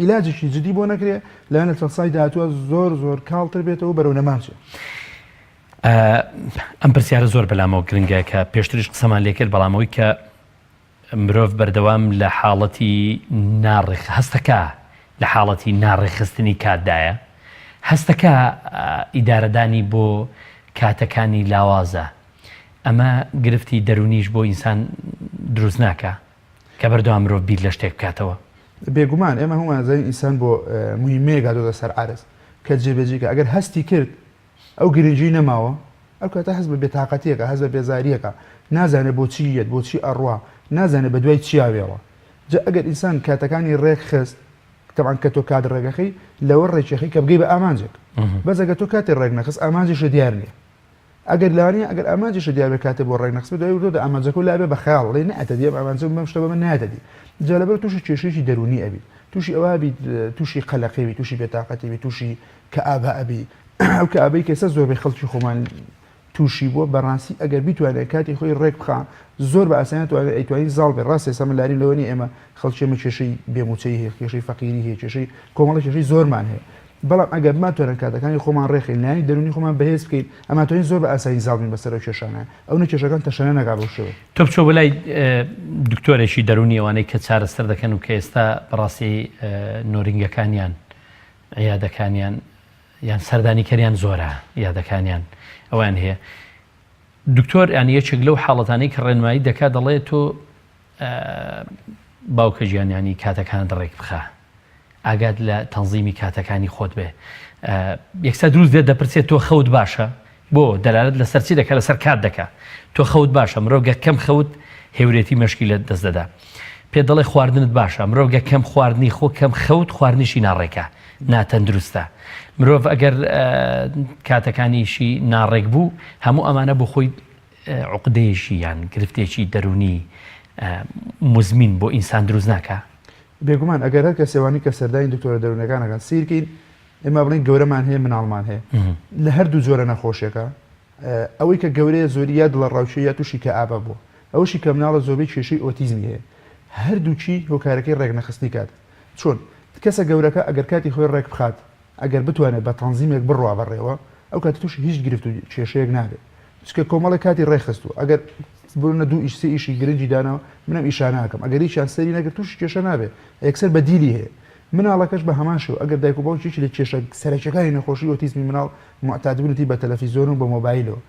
عیلاجێکی جدی بۆ نەکرێ لەوانە چەند ساڵی داهاتووە زۆر زۆر کاڵتر بێتەوە بەرەو نەمان چێ. ئەم پرسیارە زۆر بەلامەوە گرنگە کە پێشتریش قسەمان لێ کرد بەڵام ئەوەی کە مرۆڤ بەردەوام لە حاڵەتی ناڕێخ هەستەکە لە حاڵەتی ناڕێکخستنی کاتدایە هەستەکە ئیدارەدانی بۆ. کاتەکانی لاوازە ئەمە گرفتی دەروونیش بۆ ئینسان دروست ناکا کە بەردەوام مرۆڤ بیر لە شتێک بکاتەوە؟ بێگومان ئێمە هەموومان ئەزانین ئینسان بۆ موهیمەیەک هاتۆتە سەر عەرز کە جێبەجێی کە ئەگەر هەستی کرد ئەو گرنگی نەماوە ئەو کاتە هەست بە بێتاقەتیەکە هەست بە بێزاریەکە نازانێت بۆچی یەت بۆچی ئەڕوا نازانێت بە دوای چیا وێڵە جا ئەگەر ئینسان کاتەکانی ڕێک خست تەبعەن کە تۆ کات ڕێگەخەی لەوە ڕێکیەخەی کە بگەی بە ئامانجێک بەس ئەگەر تۆ کاتێ ڕێک نەخست ئامانجیشت دیار نییە ئەگەر لەوانەیە ئەگەر ئامانجیشت دیار بێ کاتێ بۆ ڕێک نەخست دوای وردە ئامانجەکە و لابێ بە خەیاڵ ڵێ نەئەتە دی ئەم ئامانجە بەم شتە بە من نایەتە دی جا لەبەر تووشی کێشەیەکی دەروونی ئەبی تووشی ئەوە بی تووشی قەلەقی بی تووشی بێتاقەتی بی تووشی کەئابە ئەبی ئەو کەئابەی کە ئێستا زۆربەی خەڵکی خۆمان تووشی بووە بەڕاستی ئەگەر بیتوانێت کاتی خۆی ڕێک بخا زۆر بە ئاسانی توانێت ئەیتوانی زاڵ بێ ڕاستە ئێستا من لاریم لەوە نییە ئێمە خەڵکی ئێمە کێشەی بێموچەی هەیە کێشەی فەقیری هەیە کێشەی کۆمەڵە کێشەی زۆرمان هەیە بەڵام ئەگەر بمانتوانین کاتەکانی خۆمان ڕێکخەین لایەنی دەروونی خۆمان بەهێز بکەین ئەمانتوانین زۆر بە ئاسانی زاڵ بین بەسەر ئەو کێشانە ئەو نە کێشەکان تەشەنە نەکا بەو شێوەیە. تۆ بچۆ بۆ لای دکتۆرێکی دەروونی ئەوانەی کە چارەسەر دەکەن و کە ئێستا بەڕاستی نۆرینگەکانیان عیادەکانیان یان سەردانیکەریان زۆرە یادەکانیان ئەویان هەیە دکتۆر یان یەکێک لەو حاڵەتانەی کە ڕێنمایی دەکات دەڵێ تۆ باوکە گیان ینی کاتەکانت ڕێک بخە ئاگات لە تەنزیمی کاتەکانی خۆت بێ یەکسەر دروست دێت دەپرسێت تۆ خەوت باشە بۆ دەلالت لەسەر چی دەکا لەسەر کات دەکا تۆ خەوت باشە مرۆڤ گەر کەم خەوت هێورێتی مێشکی لە دەست دەدا پێت دەڵێ خواردنت باشە مرۆڤ گەر کەم خواردنی خۆ کەم خەوت خواردنیشی ناڕێکە ناتەندروستە مرۆڤ ئەگەر کاتەکانیشی ناڕێک بوو هەموو ئەمانە بۆ خۆی عقدەیەکی یان گرفتێکی دەرونی مزمین بۆ ئینسان دروست ناکا. بێگومان ئەگەر هەر کەسێوانی کە سەردانی دکتۆرە دەروونەکان ئەکەن سیرکەین ئێمە بڵین گەورەمان هەیە مناڵمان هەیە لە هەردوو جۆرە نەخۆشیەکە ئەوەی کە گەورەیە زۆری یا دڵە ڕاوچێ یا تووشی کە ئابە بووە ئەوشی کە مناڵە زۆربەی کێشەی ئۆتیزمی هەیە هەردووکی هۆکارەکەی ڕێکنەخستنی کات چۆن کەسە گەورەکە ئەگەر کاتی خۆی ڕێک بخات ئەگەر بتوانێت بە تەنزیمێک بڕوا بەڕێوە ئەو کاتە تووشی هیچ گرفت و کێشەیەک نابێت چونکە کۆمەڵێک کاتی ڕێکخستووە ئەگەر بۆنە دوو ئیش سێ ئیشی گرنگی داناوە من ئەم ئیشانە ئەکەم ئەگەر یەکیان سەری نەکرد تووشی کێشە نابێت یەکسەر بەدیلی هەیە مناڵەکەش بە هەمان شێوە ئەگەر دایک و باوکی یەکی لە کێشە سەرەکیەکانی نەخۆشی ئۆتیزمی مناڵ موعتادبوونێتی بە تەلەفیزیۆن و بە مۆبایلەوە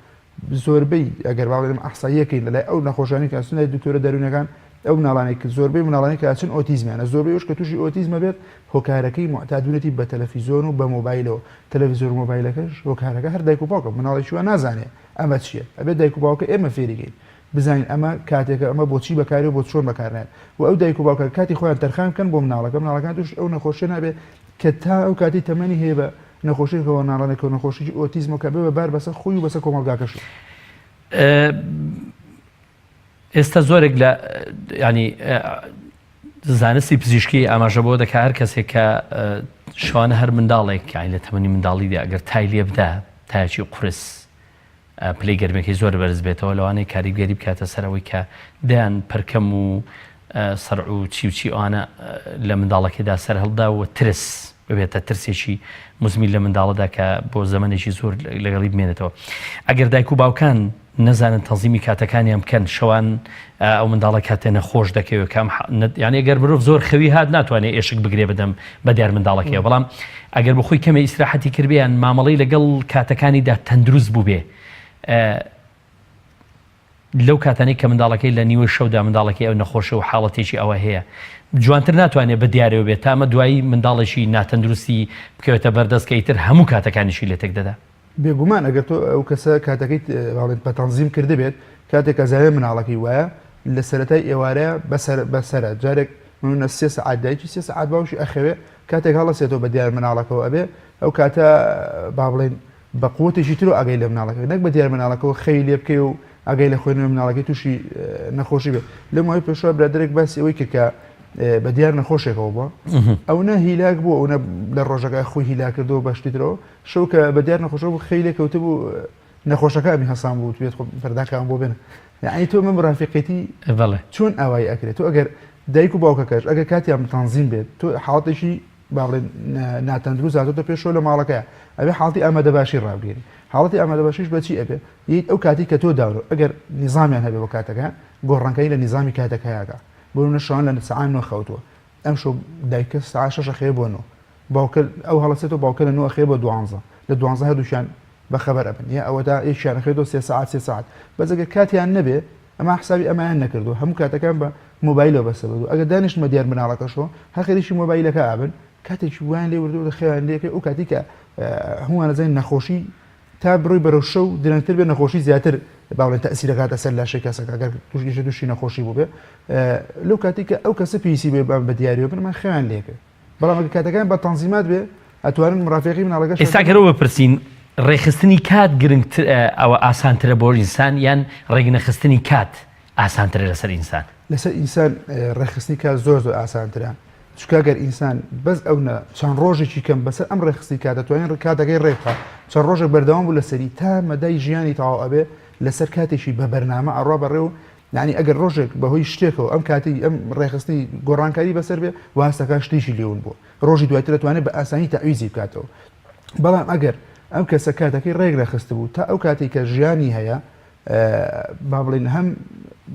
زۆربەی ئەگەر با بڵێم ئەحساییەکەین لەلای ئەو نەخۆشانی کە ئەچن لای دکتۆرە دەروونەکان ئەو مناڵانەی کە زۆربەی مناڵانی کە ئەچن ئۆتیزمیانە زۆربەی ئەوش کە تووشی ئۆتیزمە بێت هۆکارەکەی موعتادبوونێتی بە تەلەفیزیۆن و بە مۆبایلەوە تەلەفیزیۆن و مۆبایلەکەش هۆکارەکە هەر دایک و باوکە مناڵێکی وا نازانێ ئەمە چییە ئەبێت دایک و باوکە ئێمە فێری کەین بزانین ئەمە کاتێکە ئەمە بۆچی بەکارێ و بۆ چۆن بەکارنایەت و ئەو دایک و باوکە کاتی خۆیان تەرخان بکەن بۆ مناڵەکە مناڵەکان تووشی ئەو نەخۆشیە نابێت کە تا ئەو کاتی تەمەنی هەیە بە نەخۆشیەکەوە ناڵێنێکەوە نەخۆشیی ئۆتیزمەوە کە بێ بە بار بەسەر خۆی و بەسەر کۆمەڵگاکەشی. ئێستا زۆرێک لە ینی زانستی پزیشکی ئاماژە بۆ دەکا هەر کەسێک کە شوانە هەر منداڵێک یانی لە تەمەنی منداڵیدا ئەگەر تای لێ بدا تایەکی قورس پلەی گەرمەکەی زۆر بەرز بێتەوە لەوانەیە کاریگەری بکاتە سەر ئەوەی کە دەیان پەرکەم و سەرع و چی و چی ئەوانە لە منداڵەکەیدا سەرهەڵدا و ترس ببێتە ترسێکی مزمین لە منداڵەدا کە بۆ زەمەنێکی زۆر لەگەڵی بمێنێتەوە ئەگەر دایک و باوکان نەزانن تەنزیمی کاتەکانیان بکەن شەوان ئەو منداڵە کاتێ نەخۆش دەکەوێت کام یانێ گەر مرۆڤ زۆر خەوی هات ناتوانێت ئێشک بگرێ بدەم بە دیار منداڵەکەیەوە بەڵام ئەگەر بەخۆی کەمێ ئیسراحەتی کردبێ یان مامەڵەی لەگەڵ کاتەکانیدا تەندروست بووبێ لەو کاتانەی کە منداڵەکەی لە نیوەی شەودا منداڵەکەی ئەو نەخۆشە و حاڵەتێکی ئەوە هەیە جوانتر ناتوانێت بە دیارەوە بێت تا ئەمە دوایی منداڵێکی ناتەندروستی بکەوێتە بەردەست کە ئیتر هەموو کاتەکانیشی لێ تێک دەدا. بێگومان ئەگەر تۆ ئەو کەسە کاتەکەی باڵێن بە تەنزیم کردبێت کاتێک کە زانێ مناڵەکەی وایە لە سەرەتای ئێوارەیە بەسەر بەسەرە جارێک منە سێ سەعات دایکی سێ سەعات باوکی ئەخەوێ کاتێک هەڵەسێتەوە بە دیار مناڵەکەوە ئەبێ ئەو کاتە با بڵێن بە قوتێکی ترۆ ئاگای لە مناڵەکە نەک بە دیار مناڵەکەەوە خەوی لێ بکەی و ئاگای لە خوێنەوە مناڵەکەی تووشی نەخۆشی بێت لە ماوەی پێشوە برادێک باسی ئەوەی کرد کە بە دیار نەخۆشێکەوە بووە ئەو نە هیلاک بوو ئەو نە لە ڕۆژەکە خۆی هیلا کردەوە بەشتی ترەوە شەو کە بە دیار نەخۆشەوە بوو خەوی لێ کەوتبوو نەخۆشەکە ئەمی هەسان بوو توێت خۆ پەرداکان بۆ بێنە یعنی تۆ من ڕافقێتی بەڵێ چۆن ئاوایی ئەکرێت تۆ ئەگەر دایک و باوکەکەش ئەگەر کاتیان تەنزیم بێت تۆ حاڵەتێکی با بڵێن ناتەندروست هاتۆتە پێشەوە لە ماڵەکەیە ئەبێ حاڵەتی ئامادەباشی ڕابگەێنی حاڵەتی ئامادەباشیش بەچی ئەبێ یت ئەو کاتی کە تۆ داونۆ ئەگەر نیزامیان هەبێ بۆ کاتەکە گۆڕانکاری لە نیزامی کاتەکەیاکە بۆ نمونە شەوان لە سەعات نۆ خەوتووە ئەم شەو دایکە سەعات شەش ئەخەوێ بۆ نۆ باوکە ئەو هەڵەسێتەوە باوکە لە نۆ ئەخەوێ بۆ دوانزە لە دوانزە هەردووکیان. بەخەبەر ئەبن یا ئەوەتا یەکیان ئەخوێتەوە سێ سەعات سێ سەعات بەس ئەگەر کاتیان نەبێ ئەما حسابی ئەمایان نەکردووە هەموو کاتەکان بە مۆبایلەوە بەسە بردووە ئەگەر دانیشتمە دیار مناڵەکەشەوە هەر خەریکی مۆبایلەکە ئەبن کاتێکی وایان لێ وردە وردە خەویان لێکەی ئەو کاتی کە هەمووان ئەزانین نەخۆشی تا بڕۆی بەرەو شەو درەنگتر بێ نەخۆشی زیاتر با بڵێن تەئسیر ئەکاتە سەر لاشەی کەسەکە گەر تووشی تووشی نەخۆشی بووبێ لەو کاتی کە ئەو کەسە پێویستی بێ بە دیاریەوە بن من خەویان لێکرد بەڵام ئەگەر کاتەکان بە تەنزیمات بێ ئەتوانن مڕافیقی مناڵەکەش ئێستا گەر ئەوە بپرسین ڕێکخستنی کات گرنگتر ئەوە ئاسانترە بۆ ئینسان یان ڕێکنەخستنی کات ئاسانترە لەسەر ئینسان؟ لەسەر ئینسان ڕێکخستنی کات زۆر زۆر ئاسانترە چونکە گەر ئینسان بەس ئەو نە چەند ڕۆژێکی کەم بەسەر ئەم ڕێکخستنی کاتە توانین کاتەکەی ڕێکخا چەند ڕۆژێک بەردەوام بوو لەسەری تا مەدای ژیانی تەواو ئەبێ لەسەر کاتێکی بە بەرنامە ئەڕوا بەڕێ و یعنی ئەگەر ڕۆژێک بەهۆی شتێکەوە ئەم کاتی ئەم ڕێکخستنی گۆڕانکاری بەسەر بێ واستەکە شتێکی لێون بووە ڕۆژی دواتر دەتوانێت بە ئاسانی تەعویزی بکاتەوە بەڵام ئەگەر ئەم کەسە کاتەکەی ڕێک نەخستبوو تا ئەو کاتێک کە ژیانی هەیە با بڵێین هەم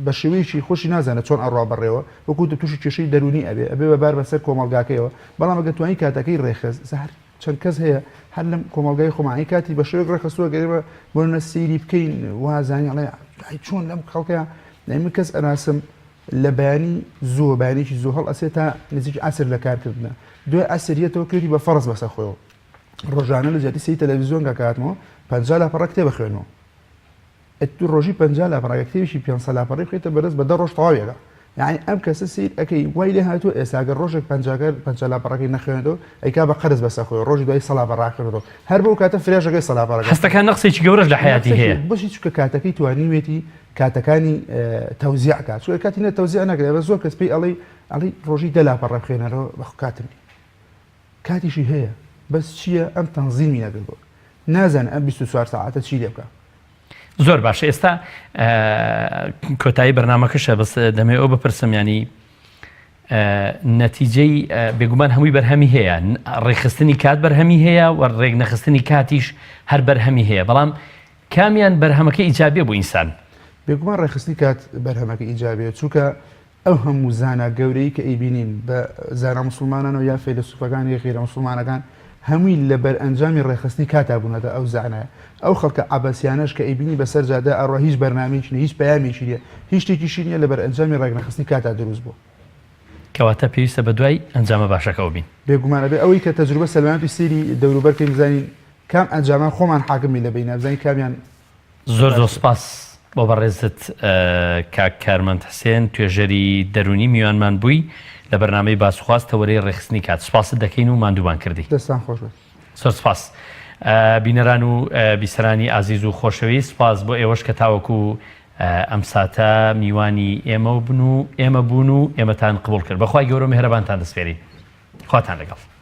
بە شێوەیەکی خۆشی نازانێت چۆن ئەڕوا بەڕێوە وەکو تووشی کێشەی دەروونی ئەبێ ئەبێ بە بار بەسەر کۆمەڵگاکەیەوە بەڵام ئەگەر توانی کاتەکەی ڕێکخست زهر چەند کەس هەیە هەر لەم کۆمەڵگای خۆمانی کاتی بە شێوەیەک ڕێکخستووە گەر ئێمە بۆ نمونە سەیری بکەین وازانی ئەڵێ ئای چۆن لەم خەڵکە من کەس ئەناسم لە بەیانی زووە بەیانێکی زوو هەڵ ئەسێ تا نزیکی عەسر لە کارکردنە دوای عەسر یەتەوە کردی بە فەرز بەسەر خۆیەوە ڕۆژانە لە جیاتی سەیری تەلەڤیزیۆن کە کاتمەوە 50 لاپەڕە کتێب ئەخوێنمەوە ئەتوو ڕۆژی 50 لاپەڕە ئەگەر کتێبێکی 500 لاپەڕەی بخەیتە بەردەست بە دە ڕۆژ تەواوی ئەکا یعنی ئەم کەسە سەیر ئەکەی وای لێ هاتووە ئێستا گەر ڕۆژێک پەنجاکە پەنجا لاپەڕەکەی نەخوێنێتەوە ئەیکا بە قەرز بەسەر خۆی ڕۆژی دوای سەد لاپەڕە ئەخوێنێتەوە هەر بەو کاتە فرێژەکەی سەد لاپەڕەکە هەستەکان نەقسێکی گەورەش لە حەیاتی هەیە بۆچی چونکە کاتەکەی توانیوێتی کاتەکانی تەوزیع کات چونکە کاتی نە تەوزیع نەکرێ بە زۆر کەس پێی ئەڵێی ئەڵێی ڕۆژی دە لاپەڕە بخوێنەرەوە بەخۆ کاتم نییە کاتیشی هەیە بەس چییە ئەم تەنزیمی نەکردووە نازانێ ئەم 24 سەعاتە چی لێ بکا. زۆر باشە ئێستا کۆتایی بەرنامەکەشە بەس دەمەوێت ئەو بپرسم ینی نەتیجەی بێگومان هەمووی بەرهەمی هەیە ڕێکخستنی کات بەرهەمی هەیە و ڕێک نەخستنی کاتیش هەر بەرهەمی هەیە بەڵام کامیان بەرهەمەکە ئیجابیە بۆ ئینسان؟ بێگومان ڕێکخستنی کات بەرهەمەکە ئیجابیە چونکە ئەو هەموو زانا گەورەی کە ئەیبینین بە زانا موسڵمانانەوە یا فەیلەسوفەکان یا غەیرە موسڵمانەکان هەمووی لە بەرئەنجامی ڕێکخستنی کاتا بوونەتە ئەو زانایە. ئەو خەڵکە عەبەسیانەش کە ئەیبینی بەسەر جادە ئەڕوا هیچ بەرنامەیەکی نیە هیچ پەیامێکی نیە هیچ شتێکیشی نیە لە بەرئەنجامی ڕێکنەخستنی کاتا دروست بووە. کەواتە پێویستە بەدوای ئەنجامە باشەکەوە بین. بێگومان ئەبێ ئەوەی کە تەجروبە سەلماندووی سەیری دەوروبەر کەین بزانین کام ئەنجامان خۆمان حاکم بین لە بەینا بزانین کامیان زۆر زۆر سپاس بۆ بەڕێزت کاک کارمەند حسێن توێژەری دەروونی میوانمان بووی لە بەرنامەی باسوخواز تەوەرەی ڕێکخستنی کات سپاست دەکەین و ماندوومان کردی. دەستان خۆش بێت. زۆر سپاس بینەران و بیسەرانی ئازیز و خۆشەویست سپاس بۆ ئێوەش کە تاوەکو ئەم ساتە میوانی ئێمە بن و ئێمە بوون و ئێمەتان قبوڵ کرد بەخوای گەورە و میهرەبانتان دەسپێرین خواتان لەگەڵ.